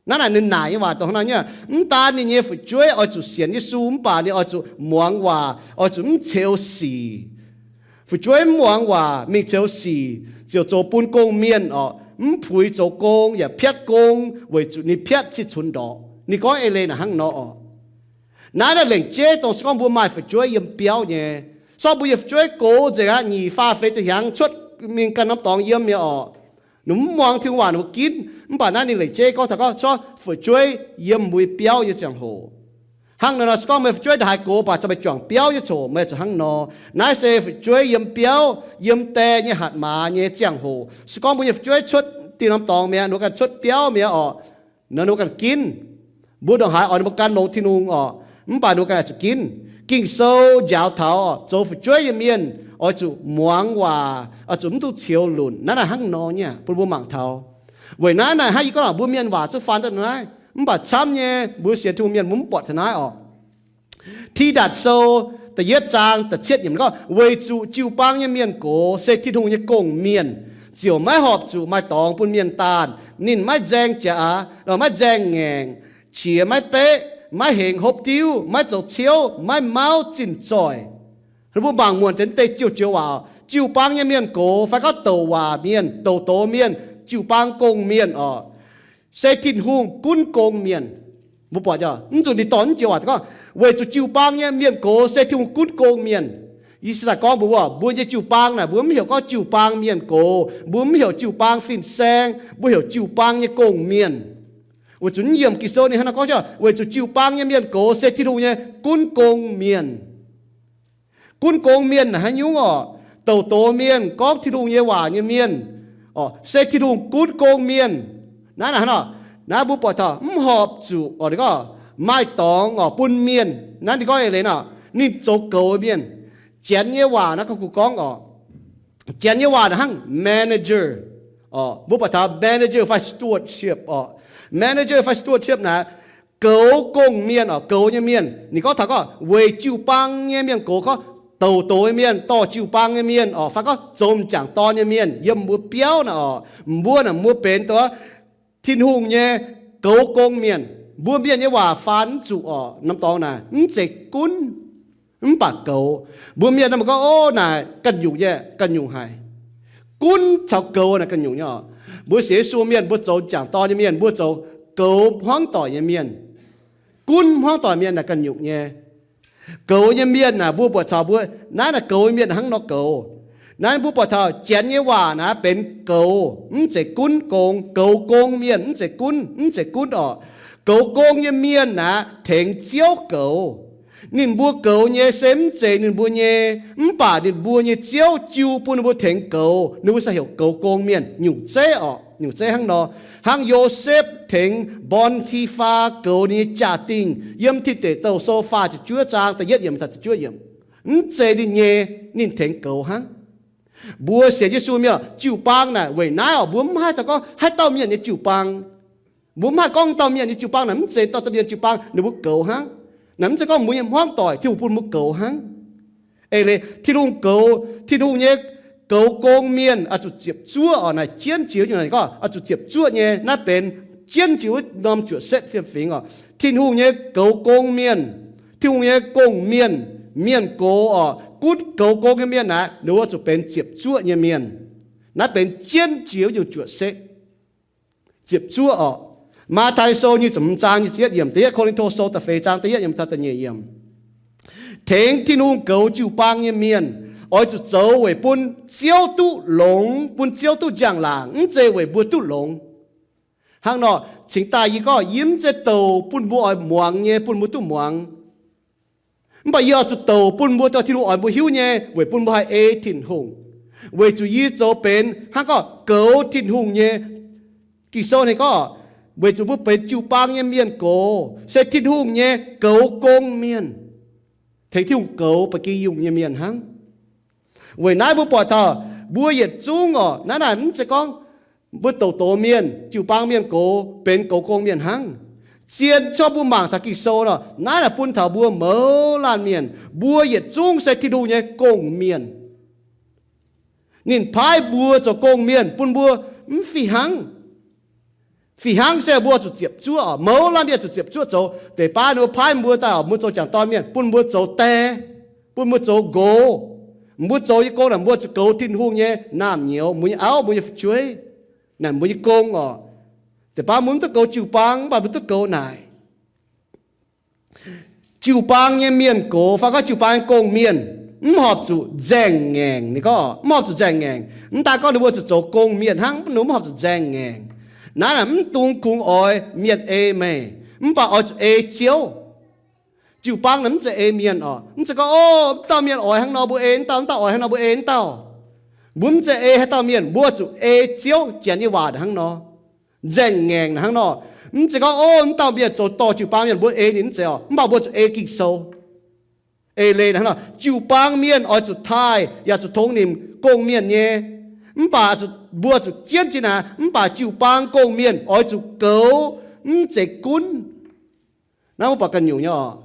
Naaiv naaic ninh naaic nyei waac dongh hnangv nor nyei, mv daan ninh nyei fu'jueiv oix zuqc sienx Yesu, mv baac ninh oix zuqc muangx waac, oix zuqc mv ceux sic. Fu'jueiv mv muangx waac, mingh ceux sic, ziouc zoux bun gong-mienh orqc, mv puix zoux gong yaac piatv gong, weic zuqc ninh piatv cih cunx ndorqc. Ninh gorngv eix leiz naaic hnangv nor orqc. Naaiv naaiv lengc jeiv dongh se gorngv mbuo maaih fu'jueiv yiem biauv nyei. Se gorngv mbuo nyei fu'jueiv gox nzengc aqv, nyic faah feix ziepc hnyangx cuotv mingh ganh norm dorngx yiem nyei orqc, ninh mv muangx Tin-Hungh waac ninh mbuo ginv. Mv baac naaiv ninh lengc jeiv gorngv taux gorngv se gorngv fu'jueiv yiem mbuo biauv nyei ziangh hoc. Hnangv nor nor se gorngv meih fu'jueiv ndongc haaix gox baac za'gengh meih juangc biauv nyei coc meih zuqc hnangv nor. Naaiv se fu'jueiv yiem biauv, yiem die nyei hatc maaz nyei ziangh hoc. Se gorngv mbuo nyei fu'jueiv cuotv dinh norm dorngx mi'aqv, ninh mbuo ganh cuotv biauv mi'aqv orqc, nor ninh mbuo ganh ginv. Mbuo ndongc haaix oix ninh mbuo gan longx Tin-Hungh orqc, mv baac ninh mbuo ganh oix zuqc ginv. Ging-Sou njaaux taux orqc, zoux fu'jueiv nyei mienh oix zuqc muangx waac, oix zuqc mv duqv ceux lunc. Naaiv naaic hnangv nor nyei bun mbuo mangc taux. Weic naaiv naaic hnangv yie gorngv mbuo mienh waac zungv faan daaih naaiv, mv baac camv nyei mbuo sienx Tin-Hungh mienh mbuo mv buatc taux naaiv orqc. Tidatc Sou da'yietv zaang da'cietv yiemc gorngv, weic zuqc jiu-baang nyei mienh gox se Tin-Hungh nyei gong-mienh, ziouc maiv horpc zuqc maaih dorngx bun mienh daanh. Ninh maiv nzaeng jaax, maiv nzaeng ngaengc, qiex maiv beqv, maiv hengx hopv diuv, maiv zoux ciouv, maiv mauv zinh zoih. Mbuo mangc muonc deix deix joux joux waac, jiu-baang nyei mienh gox fai gorngv douc waac mienh, douc doz mienh, jiu-baang gong mienh orqc, se Tin-Hungh gunv gong mienh. Mbuo buatc mv zuqc ninh dorh naaiv joux waac gorngv, weic zuqc jiu-baang nyei mienh gox se Tin-Hungh gunv gong mienh. Yie se daaih gorngv mbuox mbuo, mbuo nyei jiu-baang naaic mbuo mv heuc gorngv jiu-baang mienh gox, mbuo mv heuc jiu-baang fin-saeng, mbuo heuc jiu-baang nyei gong mienh. Weic zuqc naaiv yiemc Ging-Sou ninh hnangv naaiv gorngv, weic zuqc jiu-baang nyei mienh gox se Tin-Hungh nyei gunv gong mienh. Gunv gong mienh naaic haaix nyungc orqc? Douc doz mienh, gorngv Tin-Hungh nyei waac nyei mienh, se Tin-Hungh gunv gong mienh. Naaiv naaic hnangv nor, naaiv mbuo buatc taux mv horpc zuqc orqc, ninh gorngv maaih dorngx orqc bun mienh. Naaiv ninh gorngv eix leiz nor, ninh zoux goux mienh. Janx nyei waac naaiv gorngv, gorngv orqc, Janx nyei waac naaic hnangv manager orqc. Mbuo buatc taux manager fai stewardship orqc. Manager fai stewardship naaic goux gong mienh orqc, goux nyei mienh. Ninh gorngv taux gorngv weic jiu-baang nyei mienh gox, gorngv douc doz nyei mienh dorh jiu-baang nyei mienh orqc, fai gorngv zoux m'jangc dorn nyei mienh yiem mbuo biauv naaic orqc, mbuo naaic mbuo benx doz Tin-Hungh nyei goux gong mienh. Mbuo mienh nyei waac faan mv zuqc orqc, norm dorngx naaic mv zeiz gunv, mv baac goux. Mbuo mienh naaic gorngv, ov, naaic ganh nyungc nyei, ganh nyungc haic. Gunv caux goux naaic ganh nyungc nyei orqc. Mbuo sienx Yesu mienh mbuo zoux m'jangc dorn nyei mienh mbuo zoux goux hmuangv doic nyei mienh. Gunv hmuangv doic mienh naaic ganh nyungc nyei. Goux nyei mienh naaic mbuo buatc taux mbuo, naaiv naaic goux nyei mienh hnangv nor goux. Naaiv mbuo buatc taux Janx nyei waac naaic benx goux, mv zeiz gunv gong. Goux gong mienh mv zeiz gunv, mv zeiz gunv orqc. Goux gong nyei mienh naaic tengx Ziouv goux. Ninh mbuo goux nyei se mv zeiz ninh mbuo nyei, mv baac ninh mbuo nyei Ziouv jiu bun ninh mbuo tengx goux, ninh mbuo se heuc goux gong mienh nyungc zeiv orqc, nyungc zeiv hnangv nor. Hnangv Yosepv tengx Mbon Tifaa goux ninh nyei jaa-dingh, yiem Tin Deic Douh Sou faah ziepc juov zaang da'yietv yiemc taux da'juov yiemc. Mv zeiz ninh nyei, ninh tengx goux hnangv. Mbuo sienx Yesu mienh, jiu-baang naaic weic naaiv orqc, mbuo mv haih daux gorngv haaix dauh mienh nyei jiu-baang. Mbuo mv haih gorngv dauh mienh nyei jiu-baang naaic mv zeiz dauh dauh mienh jiu-baang, ninh mbuo goux hnangv. Naaic mv zeiz gorngv mbuo nyei hmuangv doic, Tin-Hungh bun mbuo goux hnangv. Eix leiz Tin-Hungh goux, Tin-Hungh nyei goux gong mienh oix zuqc ziepc zuoqv orqc. Naaic jienv jiex nyungc naaic gorngv oix zuqc ziepc zuoqv nyei. Naaiv benx jienv jiex wuov norm juoqc setv fiem-fingx orqc. Tin-Hungh nyei goux gong mienh, Tin-Hungh nyei gong-mienh, mienh gox orqc, gunv goux gong nyei mienh naaic, ninh mbuo zuqc benx ziepc zuoqv nyei mienh. Naaiv benx jienv jiex wuov nyungc juoqc setv. Ziepc zuoqv orqc. Matv^tai Sou nyic ziepc hmz zaang nyic ziepc yietv yiemc, Da'yietv Ko^lin^to Sou da'feix zaang da'yietv yiemc taux da'nyeic yiemc. Tengx Tin-Hungh goux jiu-baang nyei mienh oix zuqc zoux weic bun Ziouv duqv longx, bun Ziouv duqv njang-laangc, mv zeiz weic mbuo duqv longx. Hnangv nor, cingx daaih yie gorngv yie mv zeiz douc bun mbuo oix muangx nyei, bun mbuo duqv muangx. Mv baac yie oix zuqc douc bun mbuo, dorh Tin-Hungh oix mbuo hiuv nyei, weic bun mbuo haih ei Tin-Hungh. Weic zuqc yie zoux benx hnangv gorngv goux Tin-Hungh nyei. Ging-Sou ninh gorngv, weic zuqc mbuo benx jiu-baang nyei mienh gox, se Tin-Hungh nyei goux gong mienh. Tengx Tin-Hungh goux ba'gi yungh nyei mienh hnangv. Weic naaiv mbuo buatc taux mbuo yietc zungv oc, naaiv naaic mv zeiz gorngv mbuo douc doz mienh, jiu-baang mienh gox, benx goux gong mienh hnangv. Zien corc mbuo mangc taux Ging-Sou nor, naaiv naaic bun taux mbuo mouz laanh mienh, mbuo yietc zungv se Tin-Hungh nyei gong-mienh. Ninh paaiv mbuo zoux gong-mienh bun mbuo mv fih hnangv. Fih hnangv se mbuo zuqc ziepc zuoqv oc, mouz laanh mienh zuqc ziepc zuoqv zoux. Deix baav ninh mbuo paaiv mbuo daaih oc, mbuo zoux jangc dorn mienh, bun mbuo zoux die, bun mbuo zoux nqox. Mbuo zoux nyei gong naaic mbuo zuqc goux Tin-Hungh nyei naamh nyouz, mbuo nyei auv, mbuo nyei fu'jueiv, naaic mbuo nyei gong oc. Deix baav mbuo mv duqv goux jiu-baang, mv baac mbuo duqv goux naaic. Jiu-baang nyei mienh gox fai gorngv jiu-baang nyei gong-mienh mv horpc zuqc nzaeng ngaengc. Ninh gorngv mv horpc zuqc nzaeng ngaengc. Mv daan gorngv ninh mbuo zuqc zoux gong-mienh hnangv, ninh mv horpc zuqc nzaeng ngaengc. Naaiv naaic mv dungx kungx oix mienh ei meih, mv baac oix zuqc ei Ziouv. Jiu-baang naaic mv zeiz ei mienh oc. Mv zeiz gorngv, o, mv dauh mienh oix hnangv nor mbuo ei mv dauh, mv dauh oix hnangv nor mbuo ei mv dauh. Mbuo mv zeiz ei haaix dauh mienh, mbuo zuqc ei Ziouv janx nyei waac hnangv nor. Nzaeng ngaengc hnangv nor. Mv zeiz gorngv, o, mv dauh mienh zoux dorh jiu-baang mienh mbuo ei ninh mv zeiz oc. Mv baac mbuo zuqc ei Ging-Sou. Eix leiz hnangv nor, jiu-baang mienh oix zuqc taaih yaac zuqc tongx nimc gong-mienh nyei. Mv baac mbuo zuqc jienv jiex naaic, mv baac jiu-baang gong-mienh oix zuqc goux, mv zeiz gunv. Naaiv mbuo buatc ganh nyungc nyei oc.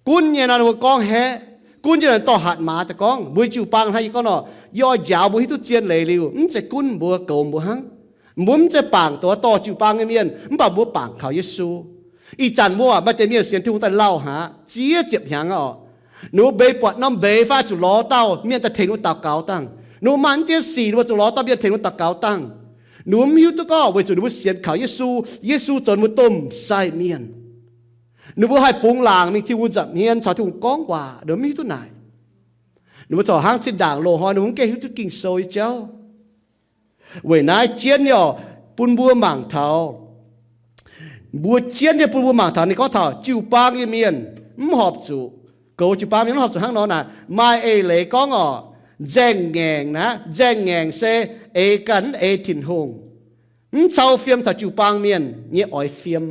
Gunv nyei nor mbuo gorngv haeqv. Gunv nyei nor dorh hatc maaz daaih gorngv. Mbuo jiu-baang hnangv yie gorngv nor, yie oix njaaux mbuo hiuv duqv zien leiz liuz, mv zeiz gunv mbuo, goux mbuo hnangv. Mbuo mv zeiz bangc duqv dorh jiu-baang nyei mienh, mv baac mbuo bangc kaux Yesu. Ih zanc mbuo maaih deix mienh sienx Tin-Hungh daaih lauh haic, ziex ziepc hnyangx oc. Ninh mbuo mbeix buatc norm mbeix fai zuqc lorz dauh mienh daaih tengx ninh mbuo daux gaux dangh. Ninh mbuo maaih naaiv deix sic ninh mbuo zuqc lorz dauh mienh tengx ninh mbuo daux gaux dangh. Ninh mbuo mv hiuv duqv gorngv weic zuqc ninh mbuo sienx kaux Yesu, Yesu zoux ninh mbuo domh sai mienh. Ninh mbuo haih bungx laangc mingh Tin-Hungh nza'hmien caux Tin-Hungh gorngv waac, ninh mbuo mv hiuv duqv naaic. Ninh mbuo corc hnangv zinh ndaangc loz-hnoi ninh mbuo mv gaengh hiuv duqv Ging-Sou nyei jauv. Weic naaiv jienv nyei oc, bun mbuo mangc taux, mbuo jienv nyei bun mbuo mangc taux ninh gorngv taux jiu-baang nyei mienh mv horpc zuqc, goux jiu-baang mienh mv horpc zuqc hnangv nor naaic. Maaih eix leiz gorngv oc, nzaeng ngaengc naaic, nzaeng ngaengc se eix ganh mv ei Tin-Hungh, mv cau fiem taux jiu-baang mienh nyei oix fiem.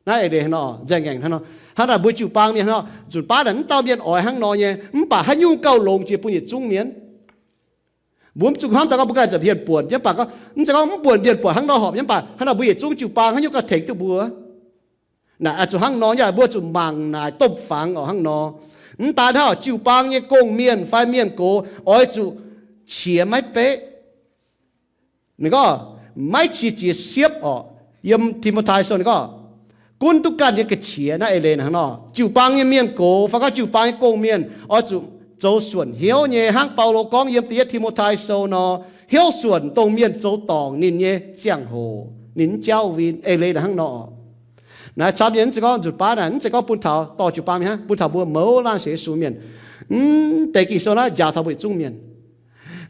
Naaiv eix leiz hnangv nor, nzaeng ngaengc hnangv nor. Hnangv naaic mbuo jiu-baang mienh hnangv nor, nzunc baav naaic mv dauh mienh oix hnangv nor nyei, mv baac haaix nyungc gauh longx jiex bun yietc zungv mienh. Mbuo mv zuqc hnamv daaih gorngv mbuo ganh nza'hmien buonc, mv baac gorngv, mv zeiz gorngv mv buonc mienh buatc hnangv nor horpc, mv baac hnangv naaic mbuo yietc zungv jiu-baang haaix nyungc gauh tengx duqv mbuo. Naaic oix zuqc hnangv nor, yaac mbuo zuqc mangc naaic domh fangx oc hnangv nor. Mv daan hnangv, jiu-baang nyei gong-mienh fai mienh gox oix zuqc qiex maiv beqv. Ninh gorngv, maiv qiex jiez siepv oc. Yiem Ti^mo^tai Sou ninh gorngv, gunv duqv ganh nyei ga'qiex. Naaiv eix leiz hnangv nor, jiu-baang nyei mienh gox fai gorngv jiu-baang nyei gong-mienh oix zuqc zoux suonc hnyouv nyei, hnangv Baulo gorngv yiem Da'yietv Ti^mo^tai Sou nor, hnyouv suonc dongh mienh zoux dorngc ninh nyei ziangh hoc ninh mv jauv win. Eix leiz hnangv nor. Naaiv camv nyei, mv zeiz gorngv nzunc baav naaic, mv zeiz gorngv bun taux dorh jiu-baang mienh hnangv, bun taux mbuo mouz laanh sienx Yesu mienh. Mv deix Ging-Sou naaiv njaaux taux mbuo yietc zungv mienh.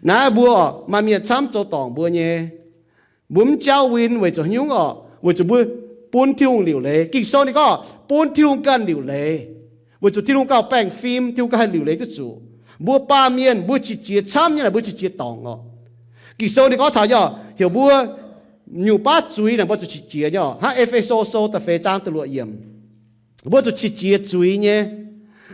Naaiv mbuo maaih mienh camv zoux dorngc mbuo nyei. Mbuo mv jauv win weic zuqc haaix nyungc oc? Weic zuqc mbuo bun Tin-Hungh liuc leiz. Ging-Sou ninh gorngv bun Tin-Hungh ganh liuc leiz, weic zuqc Tin-Hungh gauh baengh fim, Tin-Hungh gauh haih liuc leiz duqv zuqc. Mbuo baamh mienh mbuo qiex jiez camv nyei naaic, mbuo qiex jiez dorngc oc. Ging-Sou ninh gorngv taux nyei, heuc mbuo nyungc baav zuiz naaic mbuo zuqc qiex jiez nyei oc. Hnangv E^fe^so Sou da'feix zaang da'luoqc yiemc, mbuo zuqc qiex jiez zuiz nyei.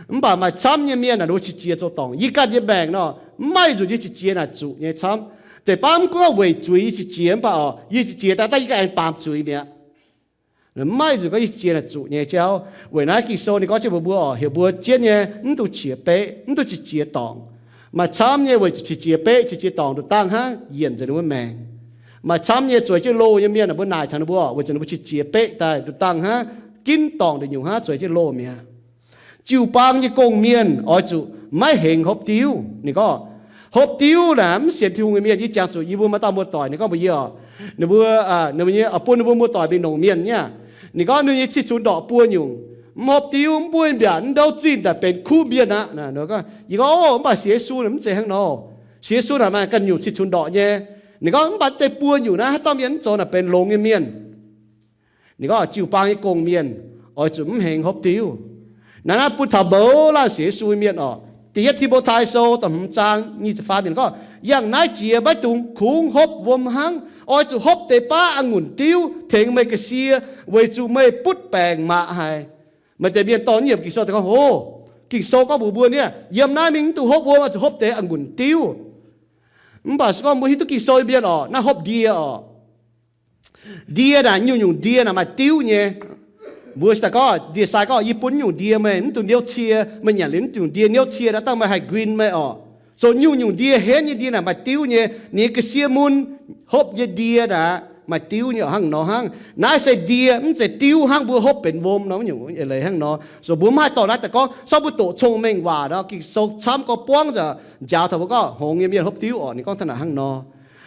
Mv baac maaih camv nyei mienh naaic ninh mbuo qiex jiez zoux dorngc. Yie ganh nyei maengc nor, mv maaih nzunc yie qiex jiez naaic zuqc nyei camv. Deix baav mv gunv weic zuiz yie qiex jiez, mv baac oc, yie qiex jiez daaih, daaih yie ganh aengx baamz zuiz mi'aqv. Mv maaih nzunc gorngv yie qiex jiez naaic zuqc nyei jauv. Weic naaiv Ging-Sou ninh gorngv jienv mbuox mbuo oc, heuc mbuo jienv nyei mv dungx qiex beqv, mv dungx qiex jiez dorngc. Maaih camv nyei weic zuqc qiex jiez beqv, qiex jiez dorngc nduqc dangh hnangv yienc nzengc ninh mbuo maengc. Maaih camv nyei zueiz jienv loh nyei mienh naaic, mbuo naaic taux ninh mbuo oc, weic zuqc ninh mbuo qiex jiez beqv daaih nduqc dangh hnangv, ginv dorngc nduqc nyungc hnangv, zueiz jienv loh mi'aqv. Jiu-baang nyei gong-mienh oix zuqc maiv hengx hopv diuv. Ninh gorngv hopv diuv naaic, mv sienx Tin-Hungh nyei mienh, yie jangx zuqc yie mbuo maaih dauh muoz-doic, ninh gorngv mbuox yie oc, ninh mbuo, ninh mbuo nyei oix bun ninh mbuo muoz-doic mingh longc mienh nyei. Ninh gorngv ninh nyei cih cunx ndorqc buo nyungc, mv hopv diuv, mv buov mbiaauc, mv ndouv zinh daaih benx kuv mienh aqv. Yie gorngv, o, mv baac sienx Yesu naaic mv zeiz hnangv nor. Sienx Yesu naaic maaih ganh nyungc cih cunx ndorqc nyei. Ninh gorngv mv baac deix buo nyungc naaiv haaix dauh mienh mv zoux naaic benx longx nyei mienh. Ninh gorngv jiu-baang nyei gong-mienh oix zuqc mv hengx hopv diuv. Naaiv, naaiv bun taux mouz laanh sienx Yesu nyei mienh oc. Da'yietv Ti^mo^tai Sou da'hmz zaang nyic ziepc faam yiemc gorngv, yangh naaiv jiex maiv dungx kungx hopv wuom hnangv. Oix zuqc hopv deix baav a'ngunc diuv tengx meih ga'sie, weic zuqc meih butv baengc maac haic. Maaih deix mienh dorh nyiemc Ging-Sou daaih gorngv, O, Ging-Sou gorngv mbuox mbuo niaa, yiem naaiv mingh mv dungx hopv wuom, oix zuqc hopv deix a'ngunc diuv. Mv baac se gorngv mbuo hiuv duqv Ging-Sou nyei mienh oc, naaiv hopv ndie oc. Ndie naaic, nyungc-nyungc ndie naaic maaih diuv nyei. Mbuo daaih gorngv, ndie-sai gorngv, Yie bun nyungc ndie meih, mv dungx niouv cie. Meih nyanc liuz nyungc ndie niouv cie naaic, dangh meih haih nquin meih oc. Zoux nyungc-nyungc ndie, henv nyei ndie naaic maaih diuv nyei. Ninh nyei ga'sie mun, hopv nyei ndie naaic maaih diuv nyei oc, hnangv nor hnangv. Naaiv se ndie, mv zeiz diuv hnangv mbuo hopv benx wuom nor, nyungc eix leiz hnangv nor. So mbuo mv haih dorh naaiv daaih gorngv, se gorngv mbuo doqc cong-mengh waac nor, Ging-Sou camv gorngv buangv nzengc, njaaux taux mbuo gorngv hngongx nyei mienh hopv diuv oc. Ninh gorngv taux naaic hnangv nor.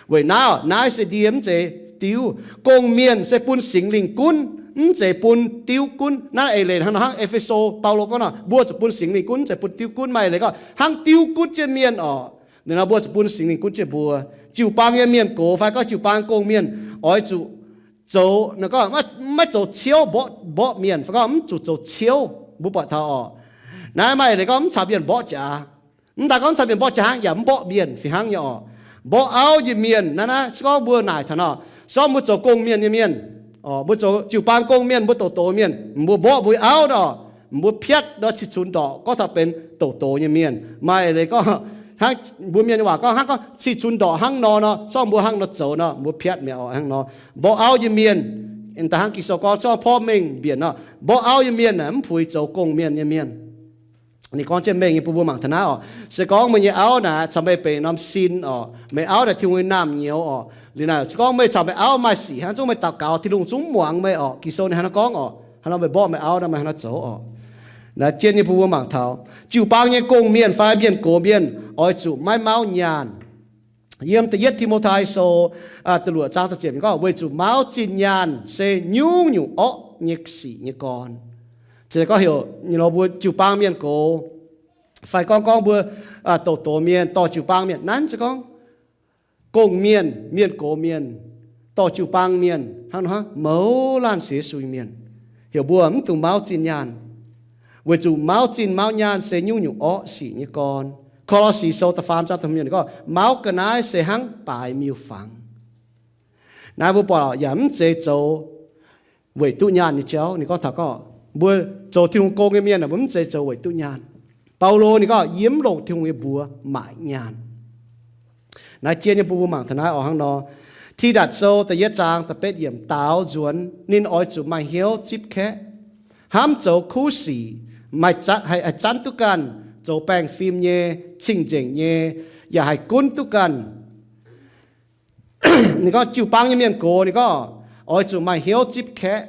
Weic naaiv, naaiv se ndie, mv zeiz diuv. Gong-mienh se bun Singx Lingh gunv, mv zeiz bun diuv gunv. Naaiv eix leiz hnangv nor hnangv E^fe^so, Baulo gorngv nor, mbuo zuqc bun Singx Lingh gunv, mv zeiz bun diuv gunv. Maaih eix leiz gorngv hnangv diuv gunv jienv mienh oc. Ninh nor mbuo zuqc bun Singx Lingh gunv jienv mbuo. Jiu-baang nyei mienh gox fai gorngv jiu-baang gong-mienh oix zuqc zoux, ninh gorngv maiv zoux ciouv mborqv, mborqv mienh, fai gorngv mv zuqc zoux ciouv, mbuo buatc taux oc. Naaiv maaih eix leiz gorngv mv caux mienh mborqv jaax. Mv daaih gorngv mv caux mienh mborqv jaax hnangv, yaac mv mborqv mienh fih hnangv nyei oc. Mborqv auv nyei mienh naaiv, naaiv se gorngv mbuo naaic taux nor, se gorngv mbuo zoux gong-mienh nyei mienh oc, mbuo zoux jiu-baang gong-mienh, mbuo douz-douz mienh, mbuo mborqv mbuo auv nor, mbuo piatv nor cih cunx ndorqc, gorngv taux benx douz-douz nyei mienh. Maaih eix leiz gorngv hnangv mbuo mienh nyei waac gorngv hnangv gorngv cih cunx ndorqc hnangv nor nor, se gorngv mbuo hnangv nor zoux nor, mbuo piatv mi'aqv oc, hnangv nor. Mborqv auv nyei mienh, da'hnangv Ging-Sou gorngv, se gorngv porv mengh mbienc nor, mborqv auv nyei mienh naaic mv puix zoux gong-mienh nyei mienh. Ninh gorngv jienv mengh nyei bun mbuo mangc taux naaiv oc. Se gorngv meih nyei auv naaic caux meih benx norm sin oc, meih auv naaic Tin-Hungh nyei naamh nyouz oc, liuz naaic se gorngv meih caux meih auv maaih sic hnangv, zungv meih daux gaux Tin-Hungh zungv muangx meih oc. Ging-Sou ninh hnangv nor gorngv oc. Hnangv nor meih mborqv meih auv nor, meih hnangv nor zoux oc. Naaiv jienv nyei bun mbuo mangc taux jiu-baang nyei gong-mienh fai mienh gox mienh oix zuqc maiv mauv nyaanh. Yiem da'yietv Ti^mo^tai Sou da'luoqc zaang da'ziepc gorngv, weic zuqc mauv zinh nyaanh se nyungc-nyungc orqv nyei sic nyei gorn. Cingx gorngv heuc mbuo jiu-baang mienh gox, fai gorngv gorngv mbuo douz-douz mienh dorh jiu-baang mienh, naaiv se gorngv gong-mienh, mienh gox mienh, dorh jiu-baang mienh hnangv nor hnangv, mouz laanh sienx Yesu nyei mienh, heuc mbuo mv dungx mauv zinh nyaanh. Weic zuqc mauv zinh mauv nyaanh se nyungc-nyungc orqv sic nyei gorn. Ko^lo^si Sou da'faam zaang da'hmz yiemc gorngv, mauv ga'naaiv se hnangv baaix miuc-fangx. Naaiv mbuo buatc yaac mv zeiz zoux weic duqv nyaanh nyei jauv. Ninh gorngv taux gorngv mbuo zoux Tin-Hungh gong nyei mienh, mbuo mv zeiz zoux weic duqv nyaanh. Baulo ninh gorngv, yie mv longc Tin-Hungh nyei mbuox maaic nyaanh. Naaiv jienv nyei bun mbuo mangc taux naaiv oc, hnangv nor. Tidatc Sou da'yietv zaang da'betv yiemc, daaux nzuonx ninh oix zuqc maaih hnyouv zipv kaeqv, hnamv zoux kuv sic, maaih haih zanv duqv ganh, zoux baengh fim nyei, cing-nzengc nyei, yaac haih gunv duqv ganh. Ninh gorngv jiu-baang nyei mienh gox, ninh gorngv oix zuqc maaih hnyouv zipv kaeqv.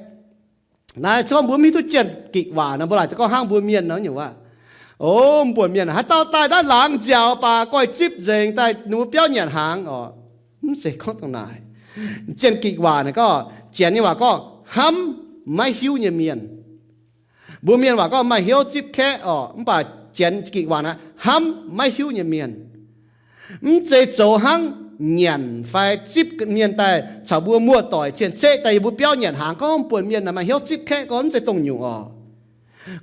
Naaiv se gorngv mbuo mv hiuv duqv Janx-Gikc waac nor, mbuo laaic deix gorngv hnangv mbuo Mienh nor nyungc aqv. O, mbuo Mienh haaix dauh daaih naaiv laangz nziaaux baac goiv zipv nzengc daaih ninh mbuo biauv nyanc hnaangx oc. Mv zeiz gorngv dongh naaic. Janx-Gikc waac naaic gorngv, Janx nyei waac gorngv hnamv maiv hiuv nyei mienh. Mbuo Mienh waac gorngv maaih hnyouv zipv kaeqv oc, mv baac Janx-Gikc waac naaic hnamv maiv hiuv nyei mienh. Mv zeiz zoux hnangv nyanc fai zipv mienh daaih caux mbuo muoz-doic cien-ceqv daaih yiem mbuo biauv nyanc hnaangx gorngv buonc mienh naaic maaih hnyouv zipv kaeqv gorngv mv zeiz dongh nyungc oc.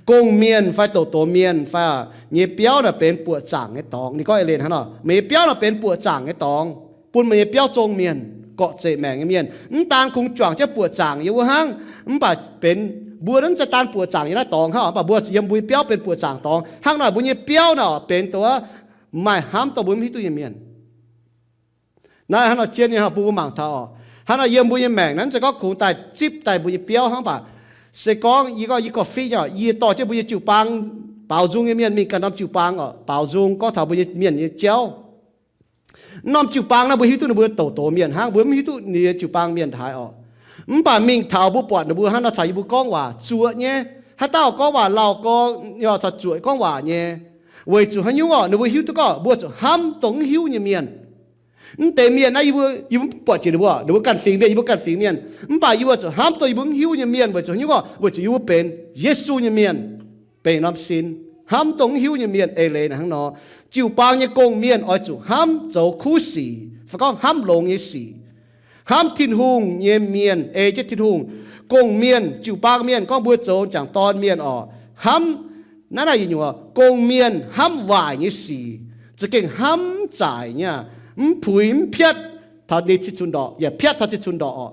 Gong-mienh fai doz-doz mienh fai nyei biauv naaic benx buoqc zaangc nyei dorngx. Ninh gorngv eix leiz hnangv nor, meih nyei biauv naaic benx buoqc zaangc nyei dorngx, bun meih nyei biauv zong mienh, gorqv-zeqc maengc nyei mienh. Mv daan kungx juangc jienv buoqc zaangc yiem wuov hnangv, mv baac benx mbuo mv zeiz daan buoqc zaangc yiem naaiv dorngx hnangv, mv baac mbuo yiem mbuo nyei biauv benx buoqc zaangc dorngx. Hnangv naaic mbuo nyei biauv naaic benx dongh maaih hnamv dongh mbuo mv hiuv duqv nyei mienh. Naaiv hnangv nor jienv nyei bun mbuo mangc taux oc. Hnangv nor yiem mbuo nyei maengc naaiv mv zeiz gorngv kungx daaih zipv daaih mbuo nyei biauv hnangv, mv baac se gorngv yie gorngv yie gorqv-fiqv nyei, yie dorh jienv mbuo nyei jiu-baang baaux nzung nyei mienh mingh ganh norm jiu-baang oc, baaux nzung gorngv taux mbuo nyei mienh nyei jauv. Norm jiu-baang naaiv mbuo hiuv duqv ninh mbuo doz-doz mienh hnangv, mbuo mv hiuv duqv ninh nyei jiu-baang mienh haaix oc. Mv baac mingh taux mbuo buatc ninh mbuo hnangv nor caux yie mbuo gorngv waac zuoqc nyei, haaix dauh gorngv waac lauh gorngv caux zuoqc gorngv waac nyei. Weic zuqc haaix nyungc oc, ninh mbuo hiuv duqv gorngv mbuo zuqc hnamv dongh mv hiuv nyei mienh. Mv deix mienh naaiv yie mbuo, yie mbuo mv buatc jiex ninh mbuo, ninh mbuo ganh fingx mienh, yie mbuo ganh fingx mienh. Mv baac yie mbuo zuqc hnamv dongh yie mbuo mv hiuv nyei mienh. Weic zuqc haaix nyungc oc? Weic zuqc yie mbuo benx Yesu nyei mienh, benx norm sin, hnamv dongh mv hiuv nyei mienh. Eix leiz naaic hnangv nor, jiu-baang nyei gong-mienh oix zuqc hnamv zoux kuv sic, fai gorngv hnamv longx nyei sic, hnamv Tin-Hungh nyei mienh, ei jienv Tin-Hungh, Gong-mienh, jiu-baang mienh gorngv mbuo zoux m'jangc dorn mienh oc, hnamv, naaiv naaic yietc nyungc oc, gong-mienh hnamv waaic nyei sic, za'gengh hnamv zaaic nyei, mv puix mv piatv taux ninh cih cunx ndorqc, yaac piatv taux cih cunx ndorqc oc.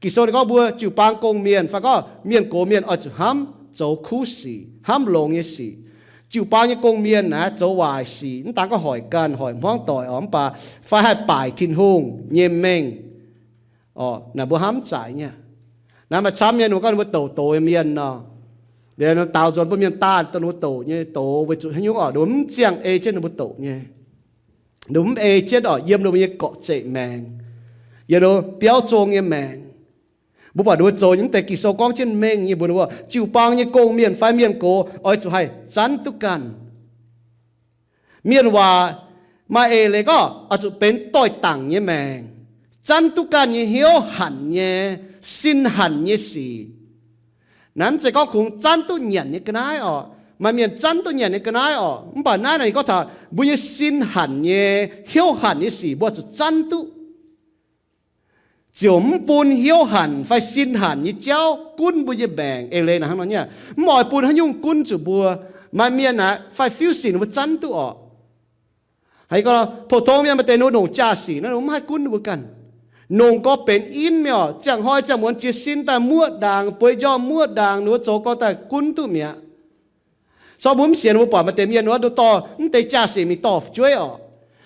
Ging-Sou ninh gorngv mbuo jiu-baang gong-mienh fai gorngv mienh gox mienh oix zuqc hnamv zoux kuv sic, hnamv longx nyei sic. Jiu-baang nyei gong-mienh naaiv zoux waaic sic, mv daan gorngv hoic ganh, hoic hmuangv doic oc, mv baac fai haih baaic Tin-Hungh nyei mengh oc, naaic mbuo hnamv zaaic nyei. Naaiv maaih camv nyei, ninh mbuo gorngv ninh mbuo douc doz nyei mienh nor, liuz ninh daaux nzuonx bun mienh daanh dongh ninh mbuo douc nyei doz weic zuqc haaix nyungc oc, ninh mbuo mv ziangh ei jienv ninh mbuo douc nyei. Ninh mbuo mv ei jienv oc, yiem ninh mbuo nyei gorqv-zeqc maengc, yiem ninh mbuo biauv zong nyei maengc. Mbuo buatc ninh mbuo zoux nyei mv deix Ging-Sou gorngv jienv mengh nyei mbuox ninh mbuo, jiu-baang nyei gong-mienh fai mienh gox oix zuqc haih zanv duqv ganh. Mienh waac maaih eix leiz gorngv oix zuqc benx doix-dangc nyei maengc, zanv duqv ganh nyei hnyouv hanc nyei, sin hanc nyei sic. Naaiv mv zeiz gorngv kungx zanv duqv nyanc nyei ga'naaiv oc. Maaih mienh zanv duqv nyanc nyei ga'naaiv oc. Mv baac naaiv naaic ninh gorngv taux mbuo nyei sin hanc nyei, hnyouv hanc nyei sic mbuo zuqc zanv duqv. Ziouc mv bun hnyouv hanc fai sin hanc nyei jauv gunv mbuo nyei maengc. Eix leiz naaic hnangv nor nyei, mv oix bun haaix nyungc gunv zuqc mbuo. Maaih mienh naaic fai fiuv sic ninh mbuo zanv duqv oc. Haiz gorngv, pou-tong mienh maaih deix ninh mbuo nongc jaa-sic naaiv ninh mbuo mv haih gunv ninh mbuo ganh. Nongc gorx benx in mienh oc, ziangh hnoi ziangh muonz jiez sin daaih muoqv ndaangc, bueix njormh muoqv ndaangc, ninh mbuo zoux gorx daaih gunv duqv mi'aqv. Corc mbuo mv sienx, mbuo buatc maaih deix mienh wuov, ninh dorh mv deix jaa-sic mingh dorh fu'jueiv oc.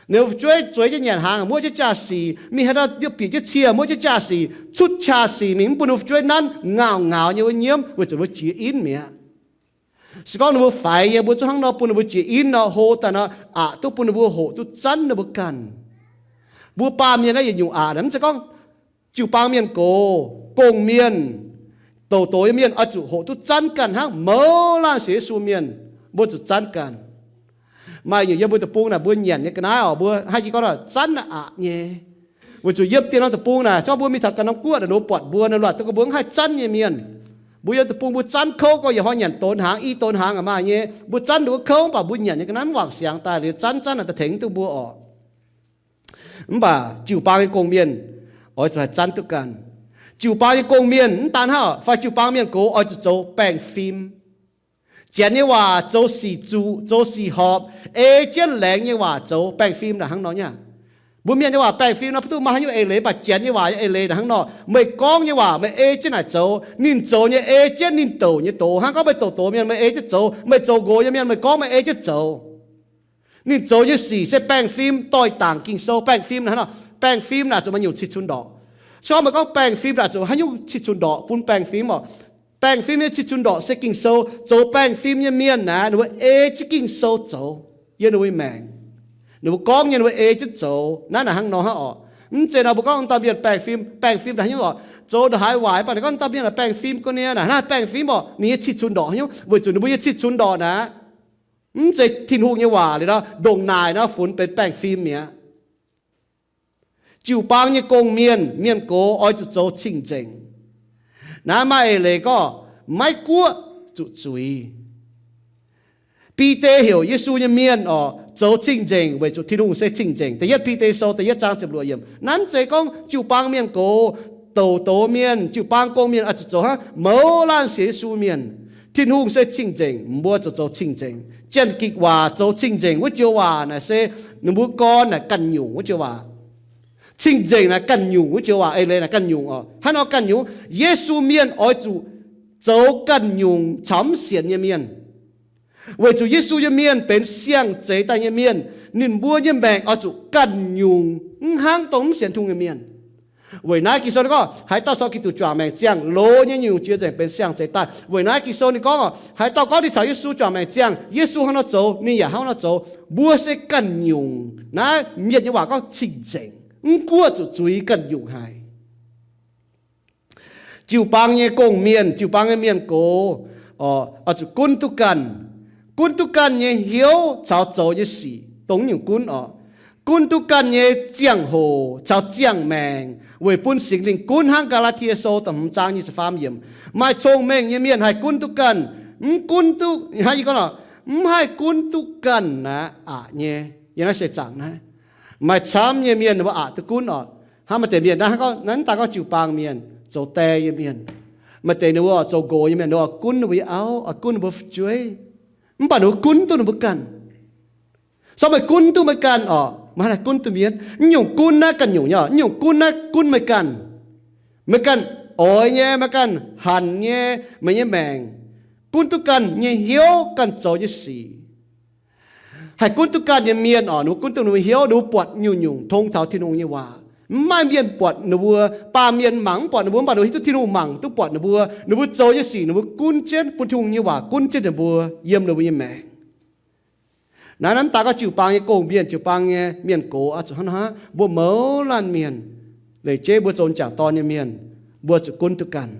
Ninh mbuo fu'jueiv zueiz jienv nyanc hnaangx, muoqv jienv jaa-sic, mingh haaix dauh bieqc jienv cie, muoqv jienv jaa-sic, cutv qaqv sic mingh, mv bun ninh mbuo fu'jueiv nanv, ngauh ngaux nyei wuov nyiemv, weic zuqc ninh mbuo jiex in mi'aqv. Se gorngv ninh mbuo faix nyei, mbuo zungv hnangv nor bun ninh mbuo jiex in nor, hlo daaih nor, aqc duqv bun ninh mbuo hoqc duqv zanv ninh mbuo ganh. Mbuo baamh mienh naaiv yietc nyungc aqc, mv zeiz gorngv jiu-baang mienh gox, gong-mienh, douc doz nyei mienh oix zuqc hoqc duqv zanv ganh hnangv. Mouz laanh sienx Yesu mienh, mbuo zuqc zanv ganh. Maaih nyungc yiem mbuo deic-bung naaic mbuo nyanc nyei ga'naaiv oc, mbuo haih jiex gorngv zanv naaic aqc nyei. Weic zuqc yiem dieh norm deic-bung naaic, se gorngv mbuo mingh taux ganh norm guoqv naaic, ninh mbuo buatc mbuo, ninh mbuo laaix duqv gorngv mbuo mv haih zanv nyei mienh. Mbuo yiem deic-bung mbuo zanv kouv gorngv yietc hnoi nyanc donx hnaangx, i donx hnaangx aqc maaih nyei, mbuo zanv nduov kouv, mv baac mbuo nyanc nyei ga'naaiv mv wangc siangx daaih liuz zanv zanv naaic daaih tengx duqv mbuo oc. Mv baac jiu-baang nyei gong-mienh oix zuqc haih zanv duqv ganh. Jiu-baang nyei gong-mienh mv daan hnangv, fai jiu-baang mienh gox oix zuqc zoux baengh fim. Janx nyei waac zoux sic zuqc, zoux sic horpc, ei jienv laengz nyei waac zoux. Baengh fim naaic hnangv nor nyei aqv. Mbuo mienh nyei waac baengh fim nor, mv duqv maaih haaix nyungc eix leiz, mv baac janx nyei waac nyei eix leiz naaic hnangv nor, meih gorngv nyei waac meih ei jienv naaic zoux. Ninh zoux nyei ei jienv, ninh douc nyei doz. Hnangv gorngv meih douc doz mienh meih ei jienv zoux, meih zoux nqox nyei mienh meih gorngv meih ei jienv zoux. Ninh zoux nyei sic se baengh fim, doix-dangc Ging-Sou. Baengh fim naaic hnangv nor, baengh fim naaic zuqc maaih nyungc cih cunx ndorqc. Se gorngv meih gorngv baengh fim naaic zuqc haaix nyungc cih cunx ndorqc bun baengh fim oc. Baengh fim nyei cih cunx ndorqc se Ging-Sou. Zoux baengh fim nyei mienh naaic, ninh mbuo ei jienv Ging-Sou zoux yiem ninh mbuo nyei maengc. Ninh mbuo gorngv nyei, ninh mbuo ei jienv zoux. Naaiv naaic hnangv nor hnangv oc. Mv zeiz nor mbuo gorngv dauh mienh baengh fim, baengh fim naaic haaix nyungc oc, zoux ndongc haaix waaic, mv baac ninh gorngv dauh mienh naaic baengh fim gunv nyei naaic, naaiv baengh fim oc, ninh nyei cih cunx ndorqc haaix nyungc? Weic zuqc ninh mbuo nyei cih cunx ndorqc naaic, mv zeiz Tin-Hungh nyei waac liuz nor, ndongc naaic nor funx benx baengh fim mi'aqv. Jiu-baang nyei gong-mienh, mienh gox oix zuqc zoux cing-nzengc. Naaiv maaih eix leiz gorngv maiv guoqv zuqc zuiz. Bide heuc Yesu nyei mienh oc zoux cing-nzengc weic zuqc Tin-Hungh se cing-nzengc. Da'yietv Bide Sou da'yietv zaang ziepc luoqc yiemc. Naaiv mv zeiz gorngv jiu-baang mienh gox, douc doz mienh, jiu-baang gong-mienh oix zuqc zoux hnangv. Mouz laanh sienx Yesu mienh, Tin-Hungh se cing-nzengc, mbuo zuqc zoux cing-nzengc. Janx-gikc waac zoux cing-nzengc wuov joux waac naaic se ninh mbuo gorn naaic ganh nyungc wuov joux waac. Cing-nzengc naaic ganh nyungc wuov joux waac, eix leiz naaic ganh nyungc oc. Hnangv nor ganh nyungc, Yesu mienh oix zuqc zoux ganh nyungc caux mv sienx nyei mienh. Weic zuqc Yesu nyei mienh benx siang-zeix daaih nyei mienh, ninh mbuo nyei maengc oix zuqc ganh nyungc, mv hnangv dongh mv sienx Tin-Hungh nyei mienh. Weic naaiv Ging-Sou ninh gorngv, haaix dauh caux Giduc juangc maengc ziangh, loz nyei nyungc jiex nzengc benx siang-zeix daaih. Weic naaiv Ging-Sou ninh gorngv oc, haaix dauh gorngv ninh caux Yesu juangc maengc ziangh, Yesu hnangv nor zoux, ninh yaac hnangv nor zoux. Mbuo se ganh nyungc. Naaiv mienh nyei waac gorngv cing-nzengc, mv guoqv zuqc zuiz, ganh nyungc haic. Jiu-baang nyei gong-mienh, jiu-baang nyei mienh gox oc, oix zuqc gunv duqv ganh. Gunv duqv ganh nyei hnyouv caux zoux nyei sic, dongh nyungc gunv oc. Gunv duqv ganh nyei ziangh hoc caux ziangh maengc weic bun Singx Lingh gunv hnangv. Gaa^laa^tie Sou da'hmz zaang nyic ziepc faam yiemc. Maaih cong-mengh nyei mienh haih gunv duqv ganh. Mv gunv duqv, hnangv yie gorngv nor, mv haih gunv duqv ganh naaic aqc nyei. Yiem naaiv seix zaangc naaiv, maaih camv nyei mienh ninh mbuo aqc duqv gunv oc. Hnangv maaih deix mienh naaiv, hnangv gorngv, naaiv daaih gorngv jiu-baang mienh, zoux die nyei mienh, Maaih deix ninh mbuo oix zoux nqox nyei mienh, ninh mbuo oix gunv ninh mbuo nyei auv, oix gunv ninh mbuo fu'jueiv. Mv baac ninh mbuo gunv duqv ninh mbuo ganh. Se meih gunv duqv meih ganh orqc, meih haih gunv duqv mienh? Mv nyungc gunv naaiv ganh nyungc nyei, mv nyungc gunv naaiv gunv meih ganh. Meih ganh oix nyei, meih ganh hanc nyei, meih nyei maengc gunv duqv ganh nyei hnyouv, ganh zoux nyei sic. Haih gunv duqv ganh nyei mienh orqc, ninh mbuo gunv duqv ninh mbuo hnyouv, ninh mbuo buatc nyungc-nyungc tong taux Tin-Hungh nyei waac. Mv maaih mienh buatc ninh mbuo, baamh mienh mangc mv buatc ninh mbuo, mv baac ninh mbuo hiuv duqv Tin-Hungh mangc duqv buatc ninh mbuo. Ninh mbuo zoux nyei sic ninh mbuo gunv jienv, bun Tin-Hungh nyei waac gunv jienv ninh mbuo yiem ninh mbuo nyei maengc. Naaiv, naaiv daaih gorngv jiu-baang nyei gong-mienh, jiu-baang nyei mienh gox oix zuqc hnangv naaiv. Mbuo mouz laanh mienh, lengc jeiv mbuo zoux m'jangc dorn nyei mienh, mbuo zuqc gunv duqv ganh.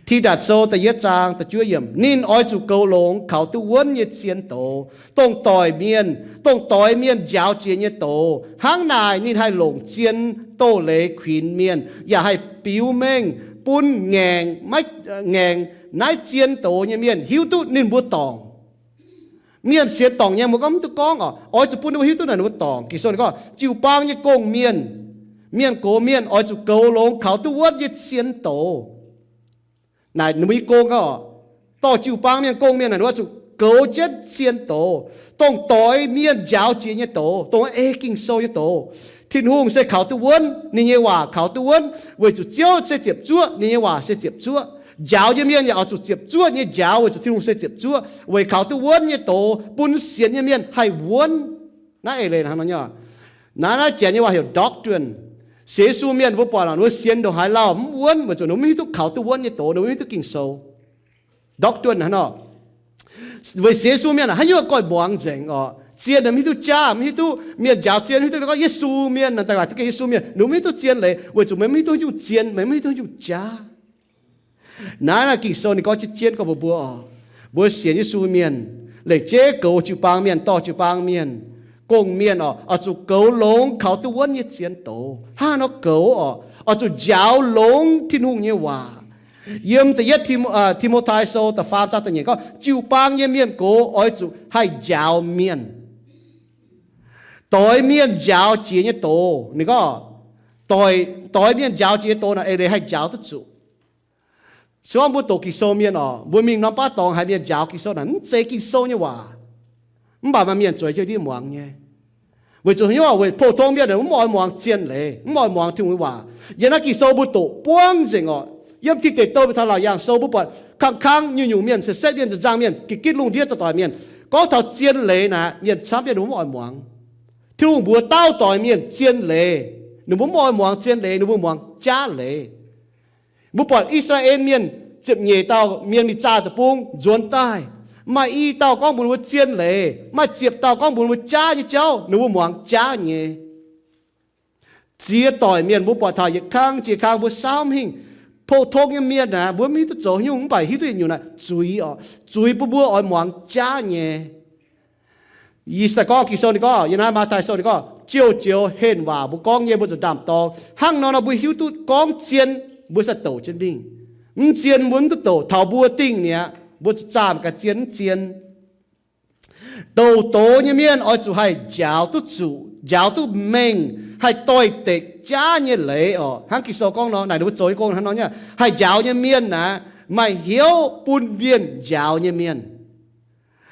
Tidatc Sou da'yietv zaang da'juov yiemc, ninh oix zuqc goux longx kaux duqv wuonv nyei zien doz, dongh doic mienh, dongh doix mienh njaaux jiex nyei doz. Hnangv naaic ninh haih longc zien doz-leiz kuinx mienh, yaac haih biux mengh bun ngaengc maiv, ngaengc naaiv zien doz nyei mienh hiuv duqv ninh mbuo dorngc. Mienh sienx dorngc nyei, mbuo gorngv mv duqv gorngv orqc, oix zuqc bun ninh mbuo hiuv duqv naaic ninh mbuo dorngc. Ging-Sou ninh gorngv jiu-baang nyei gong-mienh, mienh gox mienh oix zuqc goux longx kaux duqv wuonv nyei zien doz. Naaic ninh mbuo nyei gong orqc, dorh jiu-baang mienh gong-mienh naaic ninh mbuo oix zuqc goux jienv zien doz, dongh doix mienh njaaux jiex nyei doz, dongh ei Ging-Sou nyei doz. Tin-Hungh se kaux duqv wuonv, ninh nyei waac kaux duqv wuonv, weic zuqc Ziouv se ziepc zuoqv, ninh nyei waac se ziepc zuoqv. Njaaux nyei mienh yaac oix zuqc ziepc zuoqv nyei njaaux, weic zuqc Tin-Hungh se ziepc zuoqv, weic kaux duqv wuonv nyei doz bun sienx nyei mienh haih wuonv. Naaiv eix leiz hnangv nor nyei. Naaiv, naaiv Janx nyei waac heuc doctrine. Sienx Yesu mienh mbuo buatc oc, ninh mbuo sienx ndongc haaix lauh mv wuonv, weic zuqc ninh mbuo mv hiuv duqv kaux duqv wuonv nyei doz, ninh mbuo mv hiuv duqv Ging-Sou. Doctrine hnangv nor. Weic sienx Yesu mienh haaix nyungc goiv muangx nzengc orqc. Zien ninh mv hiuv duqv jaav, mv hiuv duqv mienh njaaux zien, mv hiuv duqv gorngv Yesu mienh, naaiv daaih waac duqv gengh Yesu mienh, ninh mv hiuv duqv zien leiz, weic zuqc meih mv hiuv duqv nyungc zien, meih mv hiuv duqv nyungc jaav. Naaiv, naaiv Ging-Sou ninh gorngv jienv jienv gorngv mbuox mbuo oc, mbuo sienx Yesu mienh, lengc jeiv goux jiu-baang mienh, dorh jiu-baang mienh, gong-mienh oc, oix zuqc goux longx kaux duqv wuonv nyei zien doz. Hnangv nor goux orqc, oix zuqc njaaux longx Tin-Hungh nyei waac. Yiem da'yietv Ti-, Ti^mo^tai Sou da'faam zaang da'nyeic gorngv jiu-baang nyei mienh gox oix zuqc haih njaaux mienh. Doix mienh njaaux jiex nyei doz, ninh gorngv doix, doix mienh njaaux jiex nyei doz naaic eix leiz haih njaaux duqv zuqc. Se gorngv mbuo doqc Ging-Sou mienh oc, mbuo mingh norm baav dorngx haiz mienh njaaux Ging-Sou naaic mv zeiz Ging-Sou nyei waac, mv baac maaih mienh zueiz jienv ndiev muangx nyei. Weic zuqc haaix nyungc? Weic pou-tong mienh mv oix muangx zien leiz, mv oix muangx Tin-Hungh nyei waac. Yiem naaiv Ging-Sou mbuo doqc buangv nzengc oc. Yiem Tin Deic Douh mingh taux Laauc Yaangh Sou mbuo buatc kangx-kangx nyungc-nyungc mienh, se setv mienh, nzangc-nzangc mienh, ga'gitv lungh ndiev doic-doic mienh, gorngv taux zien leiz naaic, mienh camv jienv ninh mbuo mv oix muangx. Tin-Hungh mbuox dauh doic mienh zien leiz, ninh mbuo mv oix muangx zien leiz, ninh mbuo muangx jaav leiz. Mbuo buatc I^saa^laa^en Mienh ziepc nyeic dauh mienh mingh zaah deic-bung nzuonx daaih, maaih i dauh gorngv mbuox ninh mbuo zien leiz, maaih ziepc dauh gorngv mbuox ninh mbuo jaav nyei jauv, ninh mbuo muangx jaav nyei. Ziex doic mienh mbuo buatc taux yietc kang jiex kang mbuo saauv mv hingh. Pou-tong nyei mienh aeqv, mbuo mv hiuv duqv zoux haaix nyungc mv baac hiuv duqv yietc nyungc naaic zuiz oc. Zuiz bun mbuo oix muangx jaav nyei. Yie se gorngv Ging-Sou ninh gorngv, yiem naaiv Matv^taai Sou ninh gorngv, joux-joux henh waac mbuo gorngv nyei mbuo zuqc ndaam-dorng. Hnangv nor nor mbuo hiuv duqv gorngv zien, mbuo se douc jienv mingh. Mv zien mbuo mv duqv douc. Taux mbuo dingh mi'aqv, mbuo zuqc zaah gaax zien mv zien. Douc doz nyei mienh oix zuqc haih njaaux duqv zuqc, njaaux duqv mengh, haih doix-dekc jaav nyei leiz oc. Hnangv Ging-Sou gorngv nor, naaic ninh mbuo zoux nyei gong hnangv nor nyei. Haih njaaux nyei mienh aeqv, maaih hnyouv bun mienh njaaux nyei mienh.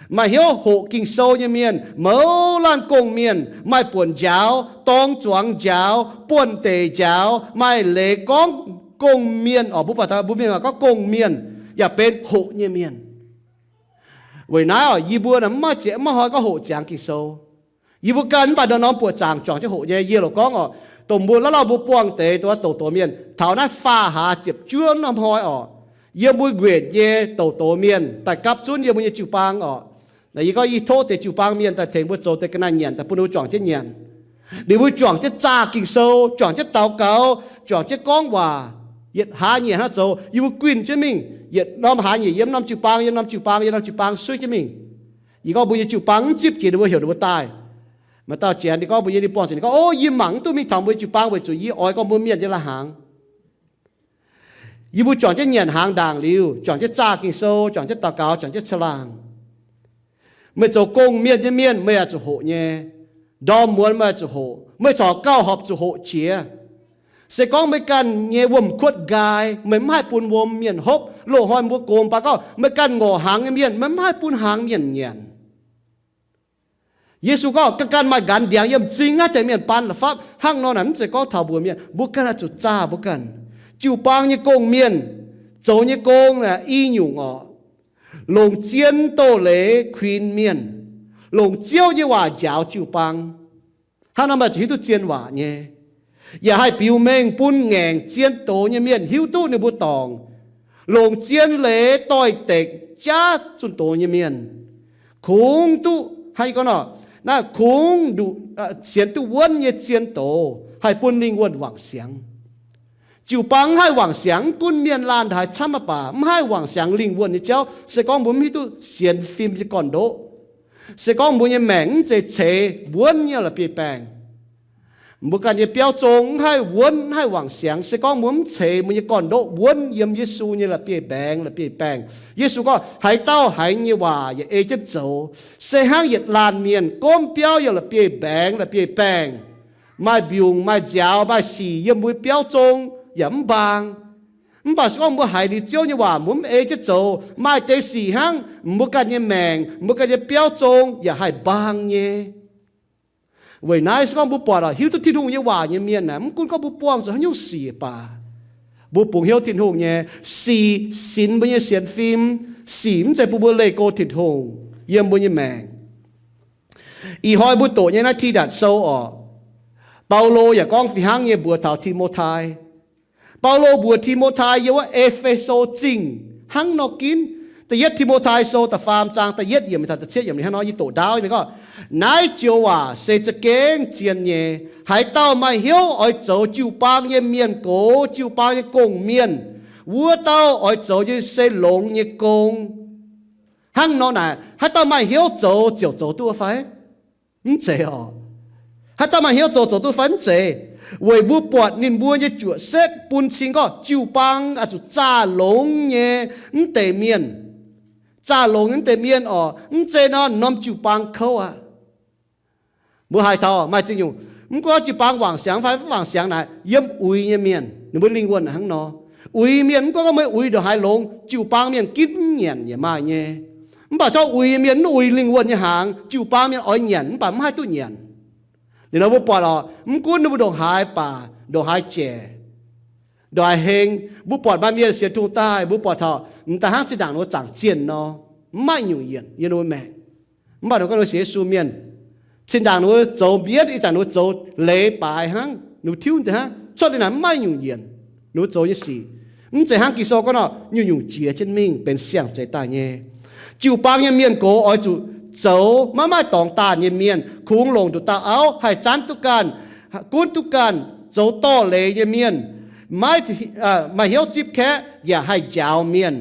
Maaih hnyouv hoqc Ging-Sou nyei mienh, mouz laanh gong-mienh, maaih buonc njaaux, dorng zuangx njaaux, buonv-deic njaaux, maaih leiz gorngv gong-mienh oc. Mbuo buatc taux mbuo mienh gorngv gong-mienh yaac benx hoqc nyei mienh. Weic naaiv oc, yie mbuo naaic mv maaih ziex mv maaih hnoi gorngv hoqc ziangx Ging-Sou. Yie mbuo ganh mv baac ndorm-ndorm buoqc zaangc juangc jienv hoqc nyei. Yie loc gorngv oc, dongh mbuo lauh lauh mbuo buangh deix dongh douc doz mienh taux naaiv faah hlaax ziepc juov norm hnoi oc, yiem mbuo nquenc nyei douc doz mienh daaih gapv zunv yiem mbuo nyei jiu-baang oc. Naaic yie gorngv yie tov deix jiu-baang mienh daaih tengx mbuo zoux deix ga'naaiv nyanc daaih bun ninh mbuo juangc jienv nyanc. Ninh mbuo juangc jienv zaah Ging-Sou, juangc jienv daux gaux, juangc jienv gorngv waac, yietc hlaax nyei hnangv zoux. Yie mbuo guinh jienv mingh, yietc norm hlaax nyei yiem norm jiu-baang, yiem norm jiu-baang, yiem norm jiu-baang suiv jienv mingh. Yie gorngv mbuo nyei jiu-baang mv zipv jiex ninh mbuo heuc ninh mbuo daaih. Maaih dauh janx ninh gorngv mbuo nyei, ninh buangh zuqc ninh gorngv, O, yie mangc mv duqv mingh taux mbuo nyei jiu-baang weic zuqc yie oix gorngv mbuo mienh nyei lai-hnaangx. Yie mbuo juangc jienv nyanc hnaangx ndaangc liuz, juangc jienv zaah Ging-Sou, juangc jienv daux gaux, juangc jienv caangh laangh. Meih zoux gong-mienh nyei mienh, meih yaac zuqc hoqc nyei. Ndorm muonz meih yaac zuqc hoqc. Meih corc gauh horpc zuqc hoqc jiex. Se gorngv meih ganh nyei wuom-kuotv nqaai, meih mv haih bun wuom mienh hopv. Loz-hnoi mbuo gox mv baac gorngv meih ganh ngorc hnaangx nyei mienh, meih mv haih bun hnaangx mienh nyanc. Yesu gorngv, ganh ganh maaih nqanx ndiangx yiem m'zing, haaix deix mienh baan la'fapv. Hnangv nor naaic mv zeiz gorngv taux mbuox mienh, mbuo ganh oix zuqc zaah mbuo ganh. Jiu-baang nyei gong-mienh zoux nyei gong naaic i nyungc orqc, longc zien doz-leiz kuinx mienh, longc Ziouv nyei waac njaaux jiu-baang. Hnangv nor meih zuqc hiuv duqv zien waac nyei, yaac haih biux mengh bun ngaengc zien doz nyei mienh hiuv duqv ninh mbuo dorngc, longc zien leiz doix-dekc jaav zunh doz nyei mienh, kungx duqv, hnangv yie gorngv nor, naaiv kungx nduqc, sienx duqv wuonv nyei zien doz haih bun lingh wuonh wangc siangx. Jiu-baang mv haih wangc siangx, mv gunv mienh laanh haaix camv mv baac mv haih wangc siangx lingh wuonh nyei jauv se gorngv mbuo mv hiuv duqv sienx fim nyei gorn-ndoqv. Se gorngv mbuo nyei maengc mv zeiz ceix wuonv nyei la'bieiv-baengh, mbuo ganh nyei biauv zong mv haih wuonv, mv haih wangc siangx, se gorngv mbuo mv ceix mbuo nyei gorn-ndoqv wuonv yiem Yesu nyei la'bieiv-mbaengx, la'bieiv-baengh. Yesu gorngv, haaix dauh haiz nyei waac yaac ei jienv zoux, se hnangv yietc laanh mienh gomv biauv yiem la'bieiv-mbaengx, la'bieiv-baengh, maaih mbiungc, maaih nziaaux, maaih sic yiem mbuo biauv zong yaac mv mbaang. Mv baac se gorngv mbuo haiz liuz Ziouv nyei waac mbuo mv ei jienv zoux, maaih deix sic hnangv mbuo ganh nyei maengc, mbuo ganh nyei biauv zong yaac haih mbaang nyei. Weic naaiv se gorngv mbuo buatc hiuv duqv Tin-Hungh nyei waac nyei mienh aeqv, mv gunv gorngv mbuo buangh zuqc haaix nyungc sic baac, mbuo bungx hnyouv Tin-Hungh nyei sic, sinx mbuo nyei sienx fim. Sic mv zeiz bun mbuo leih go Tin-Hungh yiem mbuo nyei maengc. Ih hnoi mbuo doqc nyei naaiv Tidatc Sou orqc, Baulo yaac gorngv fih hnangv nyei mbuox taux Ti^mo^tai. Baulo mbuox Ti^mo^tai yiem wuov E^fe^so Zingh hnangv nor ginv. Da'yietv Ti^mo^tai Sou da'faam zaang da'yietv yiemc taux da'cietv yiemc hnangv nor, yie doqc ndaauv nyei gorngv, naaiv joux waac se za'gengh zien nyei. Haaix dauh maaih hnyouv oix zoux jiu-baang nyei mienh gox, jiu-baang nyei gong-mienh, wuov dauh oix zoux nyei se longx nyei gong. Hnangv nor naaic, haaix dauh maaih hnyouv zoux ziouc zoux duqv fai? Mv zeiz orqc. Haaix dauh maaih hnyouv zoux zoux duqv fai? Mv zeiz. Weic mbuo buatc ninh mbuo nyei juoqc setv bun cing gorngv jiu-baang oix zuqc zaah longx nyei mv deix mienh. Zaah longx nyei mv deix mienh orqc, mv zeiz nor norm jiu-baang kouv aqv. Mbuo haiz taux maaih zingh nyungc, mv gunv jiu-baang wangc siangx fai mv wangc siangx naaic, yiem uix nyei mienh ninh mbuo lingh wuonh hnangv nor. Uix mienh mv gunv gorngv meih uix ndongc haaix longx, jiu-baang mienh ginv mv nyanc yaac maaih nyei. Mv baac corc uix mienh mv uix lingh wuonh nyei hnaangx, jiu-baang mienh oix nyanc mv baac mv haih duqv nyanc. Liuz nor mbuo buatc orqc, mv gunv ninh mbuo ndongc haaix baac, ndongc haaix jaic, ndongc haaix heng, mbuo buatc maaih mienh sienx Tin-Hungh daaih, mbuo buatc taux m'daaih hnangv zinh ndaangc ninh mbuo zaangc zienh nor, mv maaih nyungc yienc yiem ninh mbuo maengc. Mv baac ninh mbuo gorngv ninh mbuo sienx Yesu mienh, zinh ndaangc ninh mbuo zoux mbietv, ih zanc ninh mbuo zoux leiz baaix hnangv, ninh mbuo tiuv deix hnangv, cuotv liuz naaic mv maaih nyungc yienc ninh mbuo zoux nyei sic. Mv zeiz hnangv Ging-Sou gorngv nor, nyungc-nyungc jiex jienv mingh benx siang-zeix daaih nyei. Jiu-baang nyei mienh gox oix zuqc zoux maiv maaih dorngx daanh nyei mienh, kungx longc nduqc dauh auv, haih zanv duqv ganh, gunv duqv ganh, zoux dorh leiz nyei mienh, maiv, maaih hnyouv zipv kaeqv yaac haih njaaux mienh.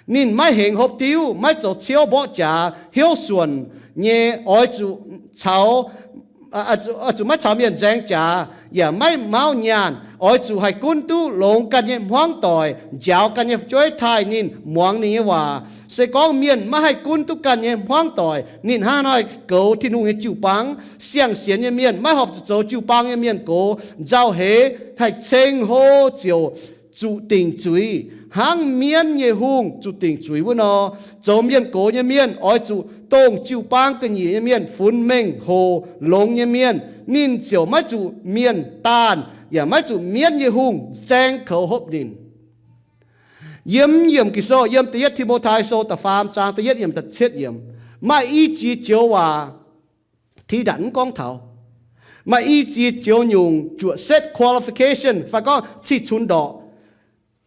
Ninh maiv hengx hopv diuv, maiv zoux ciouv mborqv jaax, hnyouv suonc nyei, oix zuqc caux, oix zuqc maiv caux mienh nzaeng jaax, yaac maiv mauv nyaanh. Oix zuqc haih gunv duqv longx ganh nyei hmuangv doic, njaaux ganh nyei fu'jueiv taaih ninh, muangx ninh nyei waac. Se gorngv mienh maiv haih gunv duqv ganh nyei hmuangv doic, ninh hnangv haaix nor goux Tin-Hungh nyei jiu-baang? Siang-sienx nyei mienh, maiv horpc zuqc zoux jiu-baang nyei mienh gox, nzauh heix haih ceng hlo ziouc zuqc dingc zuiz, hnangv mienv nyei hungh zuqc dingc zuiz wuov nor. Zoux mienh gox nyei mienh oix zuqc dongh jiu-baang ga'nyiec nyei mienh funx mengh hoc longx nyei mienh. Ninh ziouc maiv zuqc mienh daanh, yaac maiv zuqc mienv nyei hungh zaeng koux hopv ninh. Yiem yiemc Ging-Sou, yiem Da'yietv Ti^mo^tai Sou da'faam zaang da'yietv yiemc, da'cietv yiemc, maaih i jiex joux waac Tidatc mv gorngv taux. Maaih i jiex joux nyungc juoqc setv, qualification, fai gorngv cih cunx ndorqc,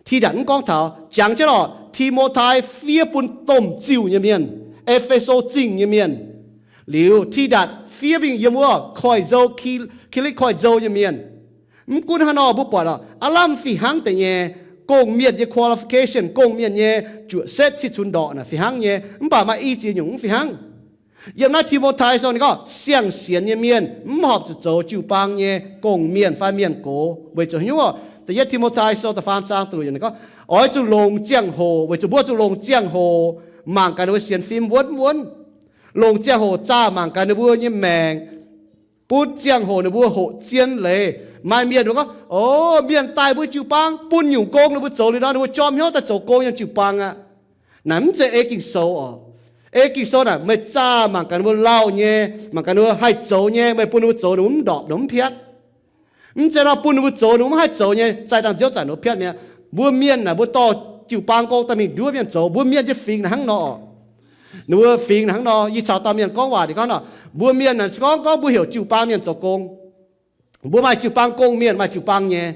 Tidatc mv gorngv taux. Jangx jienv lorqc, Ti^mo^tai fiev bun domh ziuh nyei mienh, E^fe^so Zingh nyei mienh. Liuz Tidatc fiev mingh yiem wuov koiv-nzou, Ki, Ki^li^aq koiv-nzou nyei mienh. Mv gunv haaix nor, mbuo buatc lorqc, aav lamh fih hnangv deix nyei. Gong-mienh nyei qualification, gong-mienh nyei juoqc setv cih cunx ndorqc naaic fih hnangv nyei, mv baac maaih i jiex nyungc mv fih hnangv. Yiem naaiv Ti^mo^tai Sou ninh gorngv siang-sienx nyei mienh mv horpc zuqc zoux jiu-baang nyei gong-mienh fai mienh gox. Weic zuqc haaix nyungc? Da'yietv Ti^mo^tai Sou da'faam zaang da'luoqc yiemc ninh gorngv, oix zuqc longc ziangh hoc, weic zuqc mbuo zuqc longc ziangh hoc mangc gaax ninh mbuo sienx fim wuonv wuonv. Longc ziangh hoc zaah mangc gaax ninh mbuo nyei maengc, bun ziangh hoc ninh mbuo hoqc zien leiz, Maaih mienh mbuo gorngv, o, mienh daaih mbuo jiu-baang bun nyungc gong ninh mbuo zoux liuz nor, ninh mbuo jorm hnyouv daaih zoux gong yiem jiu-baang aqv. Naaic mv zeiz ei Ging-Sou oc. Ei Ging-Sou naaic, meih zaah mangc gaax ninh mbuo lauh nyei, mangc gaax ninh mbuo haih zoux nyei, meih bun ninh mbuo zoux ninh mbuo mv ndorpc, ninh mbuo mv piatv. Mv zeiz nor bun ninh mbuo zoux ninh mbuo mv haih zoux nyei, zaih dangh nziouv zanc ninh mbuo piatv mi'aqv. Mbuo mienh naaic mbuo dorh jiu-baang gong daaih mingh nduov mienh zoux. Mbuo mienh nyei fingx naaic hnangv nor. Ninh mbuo fingx naaic hnangv nor, yie caux dauh mienh gorngv waac, ninh gorngv nor, mbuo mienh naaic se gorngv, gorngv mbuo heuc jiu-baang mienh zoux gong, mbuo maaih jiu-baang gong-mienh, maaih jiu-baang nyei.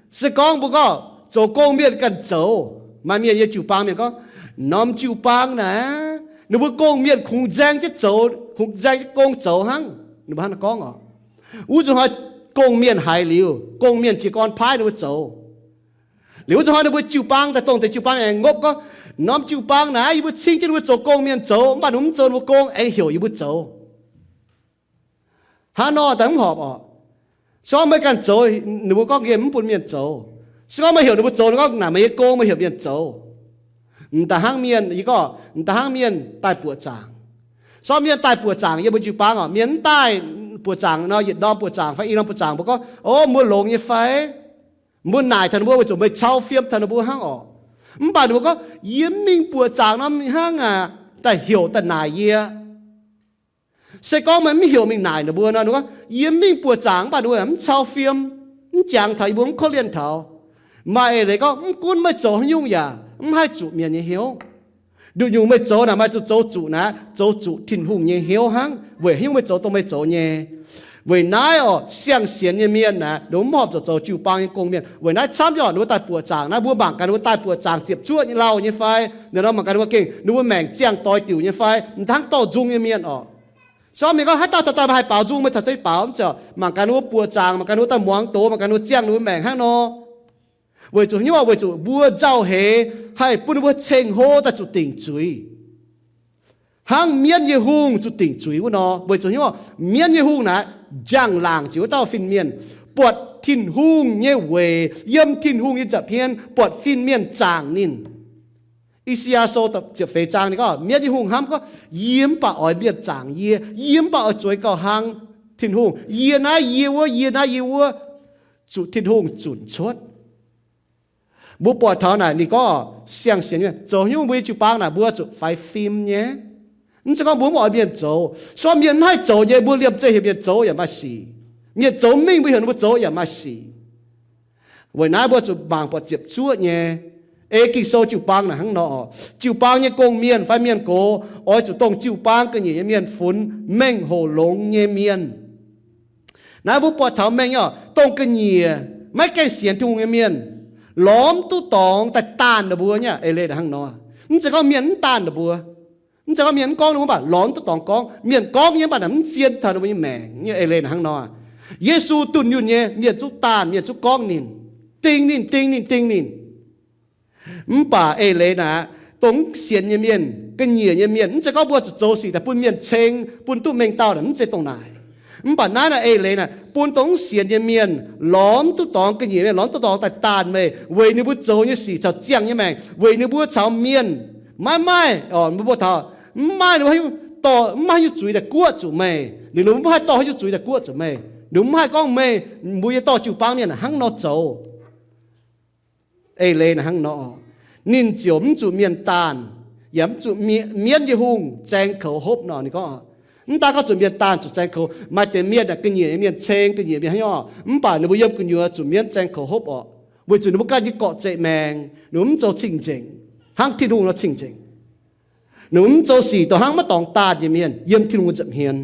Se gorngv mbuo gorngv zoux gong-mienh ganh zoux, maaih mienh yiem jiu-baang mienh gorngv, norm jiu-baang naaic, ninh mbuo gong-mienh kungx nzaeng jienv zoux, kungx nzaeng jienv gong zoux hnangv. Ninh mbuo hnangv naaiv gorngv oc. Wuov nzunc hnoi gong-mienh haiz liuz, gong-mienh jiez gorn paaiv ninh mbuo zoux. Liuz wuov nzunc hnoi ninh mbuo jiu-baang daaih, dongh deix jiu-baang aengx ngopv gorngv, norm jiu-baang naaiv yie mbuo cingv jienv ninh mbuo zoux gong-mienh zoux, mv baac ninh mbuo mv zoux ninh mbuo gong, aengx heuc yie mbuo zoux. Hnangv nor daaih mv horpc oc. Se gorngv meih ganh zoux, ninh mbuo gorngv nqemh mv bun mienh zoux. Se gorngv meih heuc ninh mbuo zoux, ninh gorngv naaic meih nyei gong, meih heuc mienh zoux. M'daaih hnangv mienh, yie gorngv m'daaih hnangv mienh daaih buoqc zaangc. Se gorngv mienh daaih buoqc zaangc yiem mbuo jiu-baang oc, mienh mv daaih buoqc zaangc nor, yietc norm buoqc zaangc fai i norm buoqc zaangc, mbuo gorngv, o, mbuo longx nyei fai? Mbuo naaic taux ninh mbuo weic zuqc meih cau fiem taux ninh mbuo hnangv oc. Mv baac ninh mbuo gorngv, yie mv mingh buoqc zaangc nor hnangv aqv, daaih heuc daaih naaic yie. Se gorngv meih mv heuc mingh naaic ninh mbuo nor, ninh gorngv, yie mv mingh buoqc zaangc, mv baac ninh mbuo mv cau fiem, mv jangx taux yie mbuo, mv korv-lienh taux. Maaih eix leiz gorngv, mv gunv meih zoux haaix nyungc yaac mv haih zuqc mienh nyei hnyouv. Nduqc nyungc meih zoux naaic, maaih zuqc zoux zuqc naaic, zoux zuqc Tin-Hungh nyei hnyouv hnangv, weic haaix nyungc meih zoux dongh meih zoux nyei. Weic naaiv oc, siang-sienx nyei mienh naaic, ninh mbuo mv horpc zuqc zoux jiu-baang nyei gong-mienh. Weic naaiv camv yaac ninh mbuo daaih buoqc zaangc naaiv, mbuo mangc gaax ninh mbuo daaih buoqc zaangc ziepc zuoqv nyei lauh nyei fai, ninh nor mangc gaax ninh mbuo gengh ninh mbuo maengc ziangh doix diuc nyei fai, m'daaih hnangv dorh nzung nyei mienh oc. Se gorngv mienh gorngv, haaix dauh taux daaih haih baaux nzung, meih caux zeix baaux, mv zeiz oc. Mangc gaax ninh mbuo buoqc zaangc, mangc gaax ninh mbuo daaih muangx doz, mangc gaax ninh mbuo ziangh ninh mbuo maengc hnangv nor. Weic zuqc haaix nyungc? Weic zuqc mbuo nzauh heix haih bun ninh mbuo ceng hlo daaih zuqc dingc zuiz, hnangv mienv nyei hungh zuqc dingc zuiz wuov nor. Weic zuqc haaix nyungc? Mienv nyei hungh naaic njang-laangc jiex wuov dauh fin-mienh, buatc Tin-Hungh nyei weic, yiem Tin-Hungh nyei nza'hmien buatc fin-mienh zaangc ninh. I^saa^yaa Sou ziepc feix zaang ninh gorngv, mienv nyei hungh hnamv gorngv, yie mv baac oix mienh zaangc yie, yie mv baac oix zueiz gauh hnangv Tin-Hungh. Yie naaiv yie wuov, yie naaiv yie wuov, zuqc Tin-Hungh zunc cuotv. Mbuo buatc taux naaic ninh gorngv, siang-sienx mienh zoux haaix nyungc mbuo nyei jiu-baang naaic mbuo zuqc faix fim nyei. Mv zeiz gorngv mbuo mv oix mienh zoux. Se gorngv mienh mv haih zoux nyei, mbuo liemh zeih heuc mienh zoux yaac maaih sic. Mienh zoux mingh mbuo heuc ninh mbuo zoux yaac maaih sic. Weic naaiv mbuo zuqc mangc buatc ziepc zuoqv nyei. Ei Ging-Sou jiu-baang naaic hnangv nor, jiu-baang nyei gong-mienh fai mienh gox oix zuqc dongh jiu-baang ga'nyiec nyei mienh funx mengh hoc longx nyei mienh. Naaiv mbuo buatc taux mengh nyei oc, dongh ga'nyiec maiv gaengh sienx Tin-Hungh nyei mienh, lorz mv duqv dorngx daaih daanh ninh mbuo nyei eix leiz naaic hnangv nor. Mv zeiz gorngv mienh mv daanh ninh mbuo, mv zeiz gorngv mienh mv gorngv ninh mbuo, mv baac lorz mv duqv dorngx gorngv. Mienh gorngv nyei mv baac naaic mv zien taux ninh mbuo nyei maengc nyei eix leiz naaic hnangv nor. Yesu dunh yunh nyei, mienh zungv daanh, mienh zungv gorngv ninh, ding ninh, ding ninh, ding ninh. Mv baac eix leiz naaic, dongh mv sienx nyei mienh, ga'nyiec nyei mienh, mv zeiz gorngv mbuo zuqc zoux sic daaih bun mienh ceng, bun duqv mengh dauh naaic, mv zeiz dongh naaic. Mv baac naaiv naaic eix leiz naaic bun dongh mv sienx nyei mienh, lorz mv duqv dorngx, ga'nyiec mienh lorz mv duqv dorngx daaih daanh meih, weic ninh mbuo zoux nyei sic caux ziangh nyei maengc, weic ninh mbuo caux mienh maiv maaih, mbuo mbuo taux mv maaih ninh mbuo haaix nyungc dorh, mv maaih haaix nyungc zuiz daaih guoqv zuqc meih. Ninh mbuo mv haih dorh haaix nyungc zuiz daaih guoqv zuqc meih. Ninh mbuo mv haih gorngv meih, mbuo nyei dorh jiu-baang mienh hnangv nor zoux. Eix leiz naaic hnangv nor, ninh ziouc mv zuqc mienh daanh, yaac mv zuqc mie-, mienv nyei hungh zaeng koux hopv nor. Ninh gorngv, mv daan gorngv zuqc mienh daanh, zuqc zaeng koux. Maaih deix mienh aah, ga'nyiec nyei mienh ceng, ga'nyiec mienh hnangv nor, mv baac ninh mbuo yiem gu'nyuoz zuqc mienv zaeng koux hopv orqc, weic zuqc ninh mbuo ganh nyei gorqv-zeqc maengc, ninh mbuo mv zoux cing-nzengc hnangv Tin-Hungh nor cing-nzengc. Ninh mbuo mv zoux sic dongh hnangv maiv dorngx daanh nyei mienh yiem Tin-Hungh nza'hmien.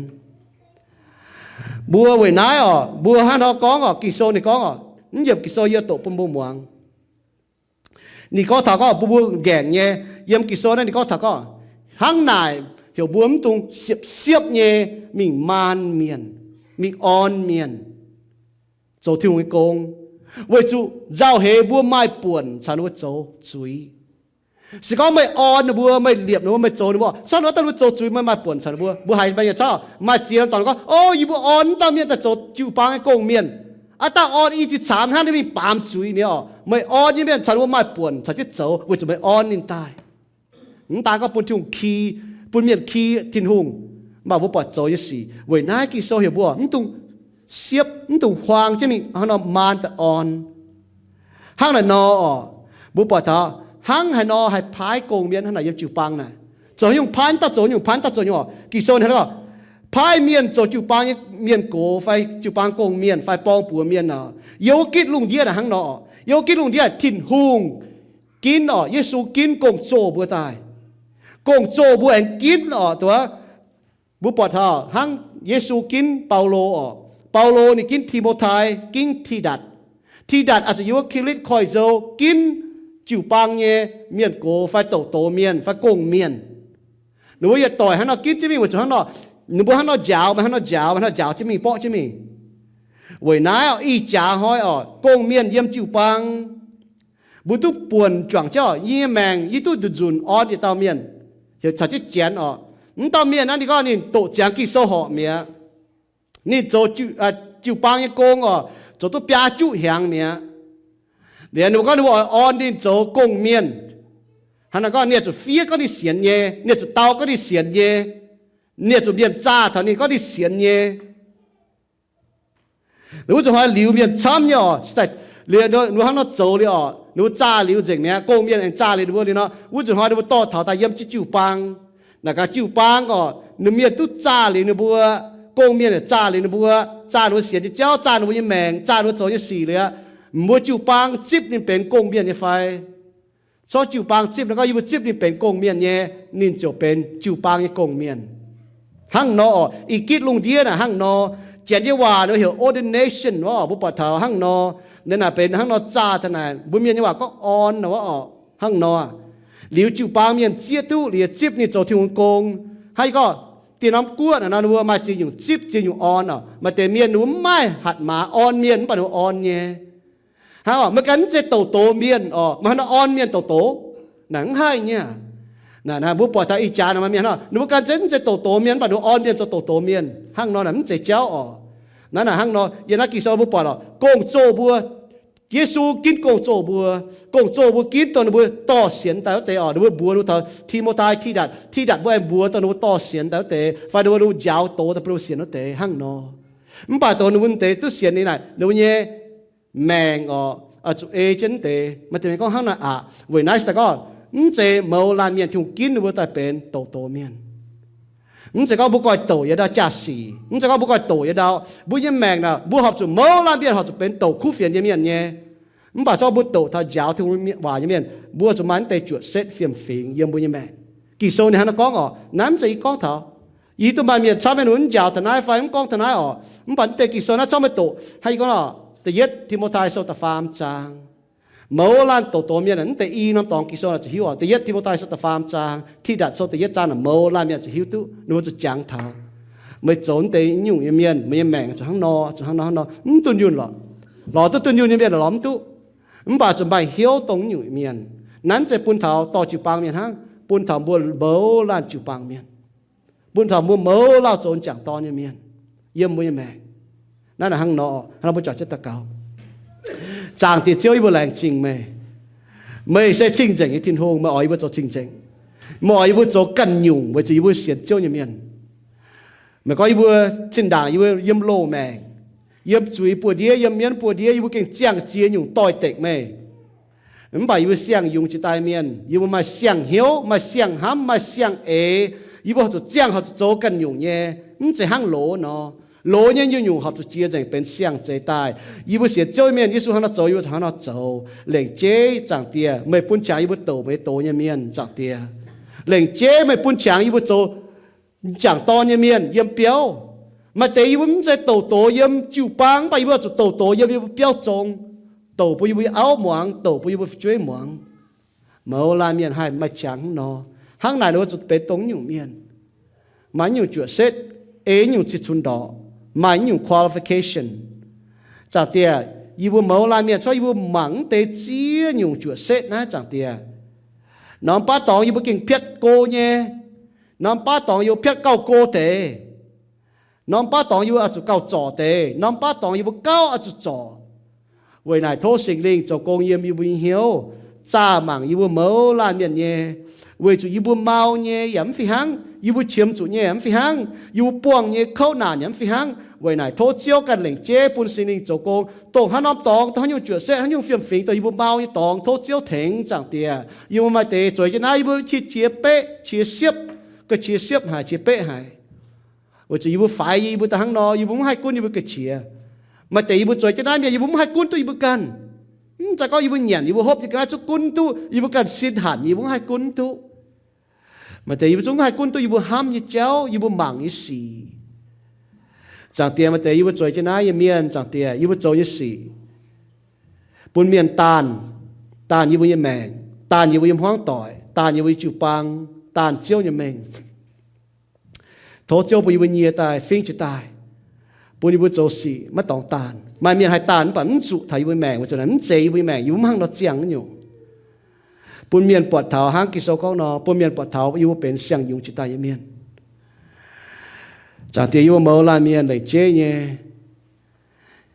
Mbuo weic naaiv orqc, mbuo hnangv nor gorngv orqc, Ging-Sou ninh gorngv orqc, mv yiem Ging-Sou yie doqc bun mbuo muangx. Ninh gorngv taux gorngv bun mbuo ngaengc nyei, yiem Ging-Sou naaiv ninh gorngv taux gorngv, hnangv naaic heuc mbuo mv dungx siepv-siepv nyei mingh maan mienh, mingh orn mienh zoux Tin-Hungh nyei gong, weic zuqc nzauh heix mbuo maaih buonc caux ninh mbuo zoux zuiz. Se gorngv meih orn ninh mbuo, meih liepc ninh mbuo, meih zoux ninh mbuo, se gorngv ninh mbuo daaih ninh mbuo zoux zuiz, meih maaih buonc caux ninh mbuo. Mbuo haiz meih nyei cauv maaih ziex norm dorngx gorngv, o, yie mbuo orn wuov dauh mienh daaih zoux jiu-baang nyei gong-mienh, aav dangh orn i ziex camv hnangv, ninh mingh baamz zuiz mi'aqv orqc. Meih orn nyei mienh caux ninh mbuo maaih buonc caux jienv zoux, weic zuqc meih orn ninh daaih. Mv daan gorngv bun Tin-Hungh ki, bun mienh ki Tin-Hungh, mv baac mbuo buatc zoux nyei sic. Weic naaiv Ging-Sou heuc mbuo mv dungx siepv, mv dungx huaang jienv mingh hnangv nor maan daaih orn. Hnangv naaic nor oc, mbuo buatc taux hnangv haaix nor haih paaiv gong-mienh hnangv naaic yiem jiu-baang naaic. Zoux nyungc paaiv, daaih zoux nyungc paaiv, daaih zoux nyungc oc. Ging-Sou ninh gorngv, paaiv mienh zoux jiu-baang nyei mienh gox fai jiu-baang gong-mienh fai borng-buoz mienh oc. Yiem wuov gitv lungh ndiev naaic hnangv nor oc. Yiem wuov gitv lungh ndiev Tin-Hungh ginv oc, Yesu ginv gong-zoh mbuo daaih. Gong-zoh mbuo aengx ginv oc, duqv mbuo buatc taux hnangv Yesu ginv Baulo oc. Baulo ninh ginv Ti^mo^tai, ginv Tidatc. Tidatc oix zuqc yiem wuov Kiritv Koiv-Nzou ginv jiu-baang nyei mienh gox fai douc doz mienh fai gong-mienh. Ninh mbuo yietc doic hnangv nor ginv jienv mingh weic zuqc hnangv nor, ninh mbuo hnangv nor njaaux, maaih hnangv nor njaaux, maaih hnangv nor njaaux jienv mingh, borqv jienv mingh. Weic naaiv oc, ih jaax hnoi oc, gong-mienh yiem jiu-baang mbuo duqv buonc juangc jienv oc, yie nyei maengc yie duqv nzunc nzunc orn yietc dauh mienh, heuc caux jienv Janx oc. Mv dauh mienh naaiv ninh gorngv ninh doqc ziangx Ging-Sou horpc mi'aqv. Ninh zoux jiu-baang nyei gong oc, zoux duqv biaa juqv hnyangx mi'aqv. Liuz ninh mbuo gorngv ninh mbuo oix orn ninh zoux gong-mienh. Hnangv naaic gorngv ninh zuqc fiev gorngv ninh sienx nyei, ninh zuqc dau gorngv ninh sienx nyei, ninh zuqc mienh zaah taux ninh gorngv ninh sienx nyei. Wuov nzunc hnoi liuz mienh camv nyei oc, liuz ninh mbuo hnangv nor zoux liuz oc, ninh mbuo zaah liuz nzengc mi'aqv, gong-mienh aengx zaah liuz ninh mbuo liuz nor, wuov nzunc hnoi ninh mbuo dorh taux daaih yiem jiu-baang. Naaic gaax jiu-baang oc, ninh mienh duqv zaah liuz ninh mbuo, gong-mienh yaac zaah liuz ninh mbuo, zaah ninh mbuo sienx nyei jauv, zaah ninh mbuo nyei maengc, zaah ninh mbuo zoux nyei sic liuz aqv, mbuo jiu-baang zipv ninh benx gong-mienh nyei fai? Corc jiu-baang zipv nor gorngv yie mbuo zipv ninh benx gong-mienh nyei, ninh ziouc benx jiu-baang nyei gong-mienh. Hnangv nor oc, ih gitv lungh ndiev naaic hnangv nor, Janx nyei waac ninh heuc ordination oc, mbuo buatc taux hnangv nor, naaiv naaic benx hnangv nor zaah taux naaic, mbuo mienh nyei waac gorngv orn nor oc, hnangv nor. Liuz jiu-baang mienh zieqv duqv liuz zipv ninh zoux Tin-Hungh gong. Hnangv yie gorngv, dieh norm guoqv naaic nor ninh mbuo maaih ziex nyungc zipv ziex nyungc orn oc. Maaih deix mienh ninh mbuo mv maaih hatc maaz orn mienh mv baac ninh mbuo orn nyei. Hnangv oc, meih ganh mv zeiz douc doz mienh oc, meih hnangv nor orn mienh douc doz? Naaic mv haih nyei aqv. Naaic mbuo buatc taux ih jaax naaic maaih mienh hnangv, ninh mbuo ganh mv zeiz douc doz mienh mv baac ninh mbuo orn mienh zoux douc doz mienh. Hnangv nor naaic mv zeiz jauv oc. Naaiv naaic hnangv nor, yiem naaiv Ging-Sou mbuo buatc oc, gong-zoh mbuo, Yesu ginv gong-zoh mbuo, gong-zoh mbuo ginv dongh ninh mbuo dorh sienx daaih wuov deix oc. Ninh mbuo mbuox ninh mbuo taux Ti^mo^tai, Tidatc, Tidatc mbuo aengx mbuox dongh ninh mbuo dorh sienx daaih wuov deix, fai ninh mbuo njaaux doz daaih bun ninh mbuo sienx wuov deix hnangv nor. Mv baac dongh ninh mbuo deix duqv sienx nyei naaic, ninh mbuo nyei maengc oc, oix zuqc ei jienv deix. Maaih deix mienh gorngv hnangv naaic aqc. Weic naaiv se daaih gorngv mv zeiz mouz laanh mienh Tin-Hungh ginv ninh mbuo daaih benx douc doz mienh. Mv zeiz gorngv mbuo goiv douc yietc ndau jaa-sic, mv zeiz gorngv mbuo goiv douc yietc ndau, mbuo nyei maengc naaic mbuo horpc zuqc mouz laanh mienh horpc zuqc benx douc kuv fienx nyei mienh nyei. Mv baac zorqv mbuo douc taux njaaux Tin-Hungh waac nyei mienh, mbuo zuqc maaih mv deix juoqc setv fiem-fingx yiem mbuo nyei maengc. Ging-Sou ninh hnangv naaiv gorngv oc. Naaiv mv zeiz yie gorngv taux. Yie hiuv duqv maaih mienh camv mienh ninh mbuo mv njaaux taux naaiv fai mv gorngv taux naaiv oc. Mv baac mv deix Ging-Sou naaiv zorqv meih doqc hnangv yie gorngv oc, da'yietv Ti^mo^tai Sou da'faam zaang. Mouz laanh douc doz mienh mv deix i norm dorngx Ging-Sou naaic zuqc hiuv oc. Da'yietv Ti^mo^tai Sou da'faam zaang, Tidatc Sou da'yietv zaang naaic mouz laanh mienh zuqc hiuv duqv, ninh mbuo zuqc jangx taux. Meih zoux mv deix nyungc nyei mienh, meih nyei maengc zuqc hnangv nor, zuqc hnangv nor, hnangv nor. Mv dunh yunh lorqc. Lorz duqv dunh yunh nyei mienh lorz mv duqv. Mv baac zuqc maaih hnyouv dongh nyungc mienh. Naaiv mv zeiz bun taux dorh jiu-baang mienh hnangv, bun taux mbuo mouz laanh jiu-baang mienh, bun taux mbuo mouz lauh zoux m'jangc dorn nyei mienh yiem mbuo nyei maengc. Naaiv naaic hnangv nor, hnangv nor mbuo juangc jienv daux gaux. Zaangc Diex Ziouv, yie mbuo laengz zingh meih. Meih se cing-nzengc nyei Tin-Hungh, meih oix yie mbuo zoux cing-nzengc. Meih oix yie mbuo zoux ganh nyungc weic zuqc yie mbuo sienx Ziouv nyei mienh. Meih gorngv yie mbuo zinh ndaangc yie mbuo yiem loz-maengc, yiem zuiz buoz-ndiev, yiem mienv buoz-ndiev, yie mbuo gengh ziangh ziex nyungc doix-dekc meih. Mv baac yie mbuo siang-yungz jiex daaih mienh, yie mbuo maaih siang-hnyouv, maaih siang-hnamv, maaih siang-eix. Yie mbuo horpc zuqc ziangh, horpc zuqc zoux ganh nyungc nyei, mv zeiz hnangv loz nor. Loz nyei nyungc-nyungc horpc zuqc jiex nzengc benx siang-zeix daaih. Yie mbuo sienx Ziouv nyei mienh, Yesu hnangv nor zoux, yie mbuo hnangv nor zoux. Lengc jeiv Zaangc Diex, meih bun qangx yie mbuo douc meih doz nyei mienh, Zaangc Diex. Lengc jeiv meih bun qangx yie mbuo zoux m'jangc dorn nyei mienh yiem biauv. Maaih deix yie mbuo mv zeiz douc doz yiem jiu-baang, mv baac yie mbuo zuqc douc doz yiem yie mbuo biauv zong, douc bun yie mbuo nyei auv muangx, douc bun yie mbuo fu'jueiv muangx. Mouz laanh mienh haih maaih qangx hnangv nor. Hnangv naaic ninh mbuo zuqc benx dongh nyungc mienh, maaih nyungc juoqc setv, ei nyungc cih cunx ndorqc, maaih nyungc qualification. Zaangc Diex, yie mbuo mouz laanh mienh corc yie mbuo mangc mv deix ziex nyungc juoqc setv naaiv, Zaangc Diex. Norm baav dorngx yie mbuo gengh piatv go nyei. Norm baav dorngx yie mbuo piatv gauh go deix. Norm baav dorngx yie mbuo oix zuqc gauh zorc deix. Norm baav dorngx yie mbuo gauh oix zuqc zorc. Weic naaic tov Singx Lingh zoux gong yiem yie mbuo nyei hnyouv, zaah mangc yie mbuo mouz laanh mienh nyei, weic zuqc yie mbuo mau nyei yaac mv fih hnangv. Yie mbuo qiemx zuqc nyei mv fih hnangv. Yie mbuo buangh nyei kouv naanc yaac mv fih hnangv. Weic naaic tov Ziouv ganh lengc jeiv bun Singx Lingh zoux gong, dongh haaix norm dorngx, dongh haaix nyungc juoqc setv, haaix nyungc fiem-fingx, dongh yie mbuo mau nyei dorngx, tov Ziouv tengx Zaangc Diex. Yie mbuo maaih deix zueiz jienv naaiv, yie mbuo qiex jiez beqv, qiex siepv, ga'qiex siepv haic, qiex beqv haic. Weic zuqc yie mbuo faix yie mbuo daaih hnangv nor, yie mbuo mv haih gunv yie mbuo ga'qiex. Maaih deix yie mbuo zueiz jienv naaiv mienh, yie mbuo mv haih gunv duqv yie mbuo ganh. Mv zeiz gorngv yie mbuo nyanc, yie mbuo hopv, yie ga'naaiv zungv gunv duqv, yie mbuo ganh sin hanc, yie mbuo mv haih gunv duqv. Maaih deix yie mbuo zungv mv haih gunv duqv yie mbuo hnamv nyei jauv, yie mbuo mangc nyei sic. Zaangc Diex, maaih deix yie mbuo zueiz jienv naaiv nyei mienh, Zaangc Diex, yie mbuo zoux nyei sic bun mienh daanh, daanh yie mbuo nyei maengc, daanh yie mbuo nyei hmuangv doic, daanh yie mbuo nyei jiu-baang, daanh Ziouv nyei mengh. Tov Ziouv bun yie mbuo nyie daaih, fingx jiez daaih, bun yie mbuo zoux sic maiv dorngx daanh. Maaih mienh haih daanh mv baac mv zuqc taux yie mbuo maengc, weic zuqc naaic mv zeiz yie mbuo maengc, yie mbuo mv hnangv nor ziangh nyungc. Bun mienh buatc taux hnangv Ging-Sou gorngv nor, bun mienh buatc taux yie mbuo benx siang-yungz jiex daaih nyei mienh. Zaangc Diex, yie mbuo mouz laanh mienh lengc jeiv nyei,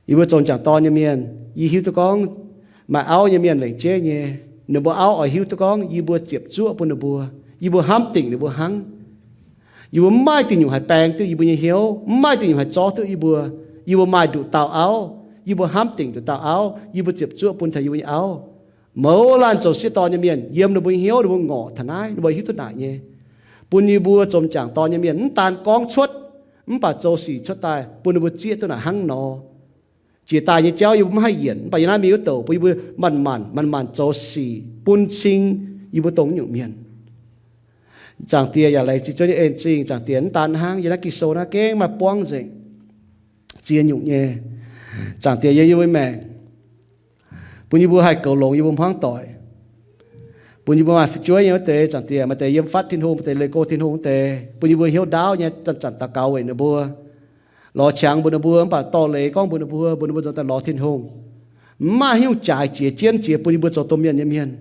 yie mbuo zoux m'jangc dorn nyei mienh, yie hiuv duqv gorngv maaih auv nyei mienh lengc jeiv nyei, ninh mbuo auv oix hiuv duqv gorngv yie mbuo ziepc zuoqv bun ninh mbuo, yie mbuo hnamv dingc ninh mbuo hnangv. Yie mbuo mv maaih dingc nyungc haih baeng duqv yie mbuo nyei hnyouv, mv maaih dingc nyungc haih zorqv duqv yie mbuo. Yie mbuo maaih nduqc dauh auv, yie mbuo hnamv dingc nduqc dauh auv, yie mbuo ziepc zuoqv bun taux yie mbuo nyei auv. Mouz laanh zoux sieqv dorn nyei mienh yiem ninh mbuo nyei hnyouv, ninh mbuo ngorc taux naaiv, ninh mbuo hiuv duqv naaic nyei, bun yie mbuo zoux m'jangc dorn nyei mienh mv daan gorngv cuotv, mv baac zoux sic cuotv daaih bun ninh mbuo zieqv duqv naaic hnangv nor. Jiex daaih nyei jauv yie mbuo mv haih yienc, mv baac yie naaiv mingh wuov douc bun yie mbuo manc-manc, manc-manc zoux sic bun cing yie mbuo dongh nyungc mienh. Zaangc Diex, yaac laengz zingh Ziouv nyei en zingh. Zaangc Diex, mv daan hnangv, yiem naaiv Ging-Sou naaiv gengh maaih buangv nzengc ziex nyungc nyei. Zaangc Diex, yiem yie mbuo maengc, bun yie mbuo haih goux longx yie mbuo hmuangv doic, bun yie mbuo maaih fu'jueiv nyei wuov deix. Zaangc Diex, maaih deix yiem fatv Tin-Hungh, maaih deix leih go Tin-Hungh wuov deix, bun yie mbuo hnyouv ndaauv nyei zanc-zanc daux gaux weic ninh mbuo, lorz qangx mbuox ninh mbuo, mv baac dorh leiz gorngv mbuox ninh mbuo, mbuox ninh mbuo zoux daaih lorz Tin-Hungh. Mv maaih haaix nyungc jaaix jiex jienv jiex bun yie mbuo zoux domh mienh nyei mienh,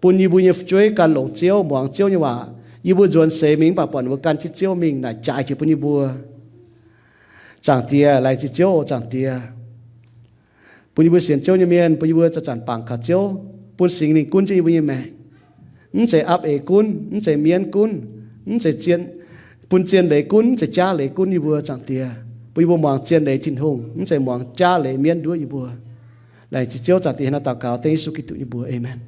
bun yie mbuo nyei fu'jueiv gan longx Ziouv, muangx Ziouv nyei waac. Yie mbuo nzuonx seix mingh mv baac buatc ninh mbuo gan jienv Ziouv mingh, naaic jaaix jiex bun yie mbuo. Zaangc Diex, laengz zingh Ziouv oc, Zaangc Diex. Bun yie mbuo sienx Ziouv nyei mienh, bun yie mbuo zanc-zanc bangc kaux Ziouv, bun Singx Lingh gunv jienv yie mbuo nyei maengc. Mv zeiz apv eix gunv, mv zeiz mienv gunv, mv zeiz zien, bun zien leiz gunv, mv zeiz jaav leiz gunv yie mbuo, Zaangc Diex. Bun yie mbuo muangx zien leiz Tin-Hungh, mv zeiz muangx jaav leiz mienv nduov yie mbuo. Laengz zingh Ziouv, Zaangc Diex, hnangv naaiv daux gaux dengv Yesu Giduc nyei mbuox. Aamen.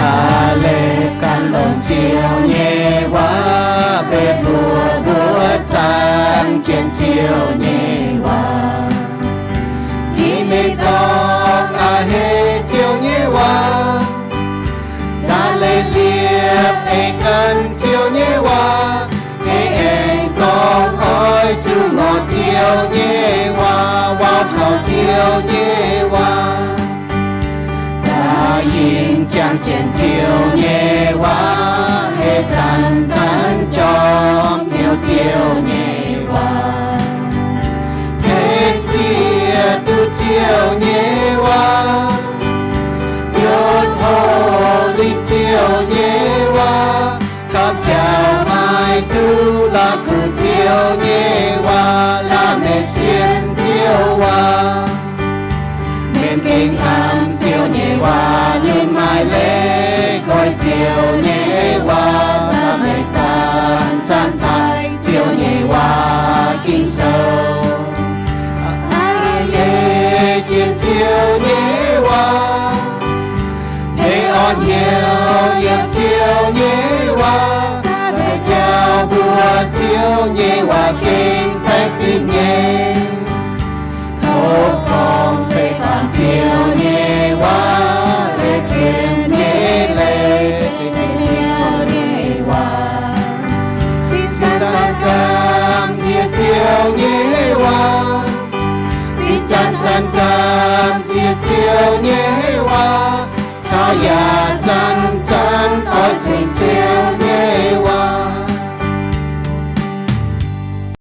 Aa, leiz gan longx Ziouv nyei waac, mbenc mbuo mbuo zaangc jienv Ziouv nyei waac. Ginv mingh dorngx a'hneiv Ziouv nyei waac, daaih leiz liepc ei gan Ziouv nyei waac, ei aengx gorngv oix zuqc ngorc Ziouv nyei waac, waac kaux Ziouv nyei waac. Za'gengh jangx jienv Ziouv nyei waac, hei zanc-zanc jorm hnyouv Ziouv nyei waac, tengx zieqc duqv Ziouv nyei waac, yotv hoqc linh Ziouv nyei waac, gapv jaax maiv duqv la'kuqv Ziouv nyei waac, la'maeqc sienx Ziouv waac. Mienh gengh hnamv Ziouv nyei waac, ninh maiv leiz goiv Ziouv nyei waac, samx maiv zanc-zanc taaih Ziouv nyei waac Ging-Sou. Aa, leiz jienv Ziouv nyei waac, tengx orn hnyouv yiem Ziouv nyei waac, daaih jauv mbuo Ziouv nyei waac gengh baeqv fim nyei. Tov gorngv fei faanh Ziouv nyei waac, leiz zien nyei leiz se Ziouv nyei waac. Cingx zanc-zanc gamh nziex Ziouv nyei waac, cingx zanc-zanc gamh nziex Ziouv nyei waac, taux yaac zanc-zanc oix cunx Ziouv nyei waac.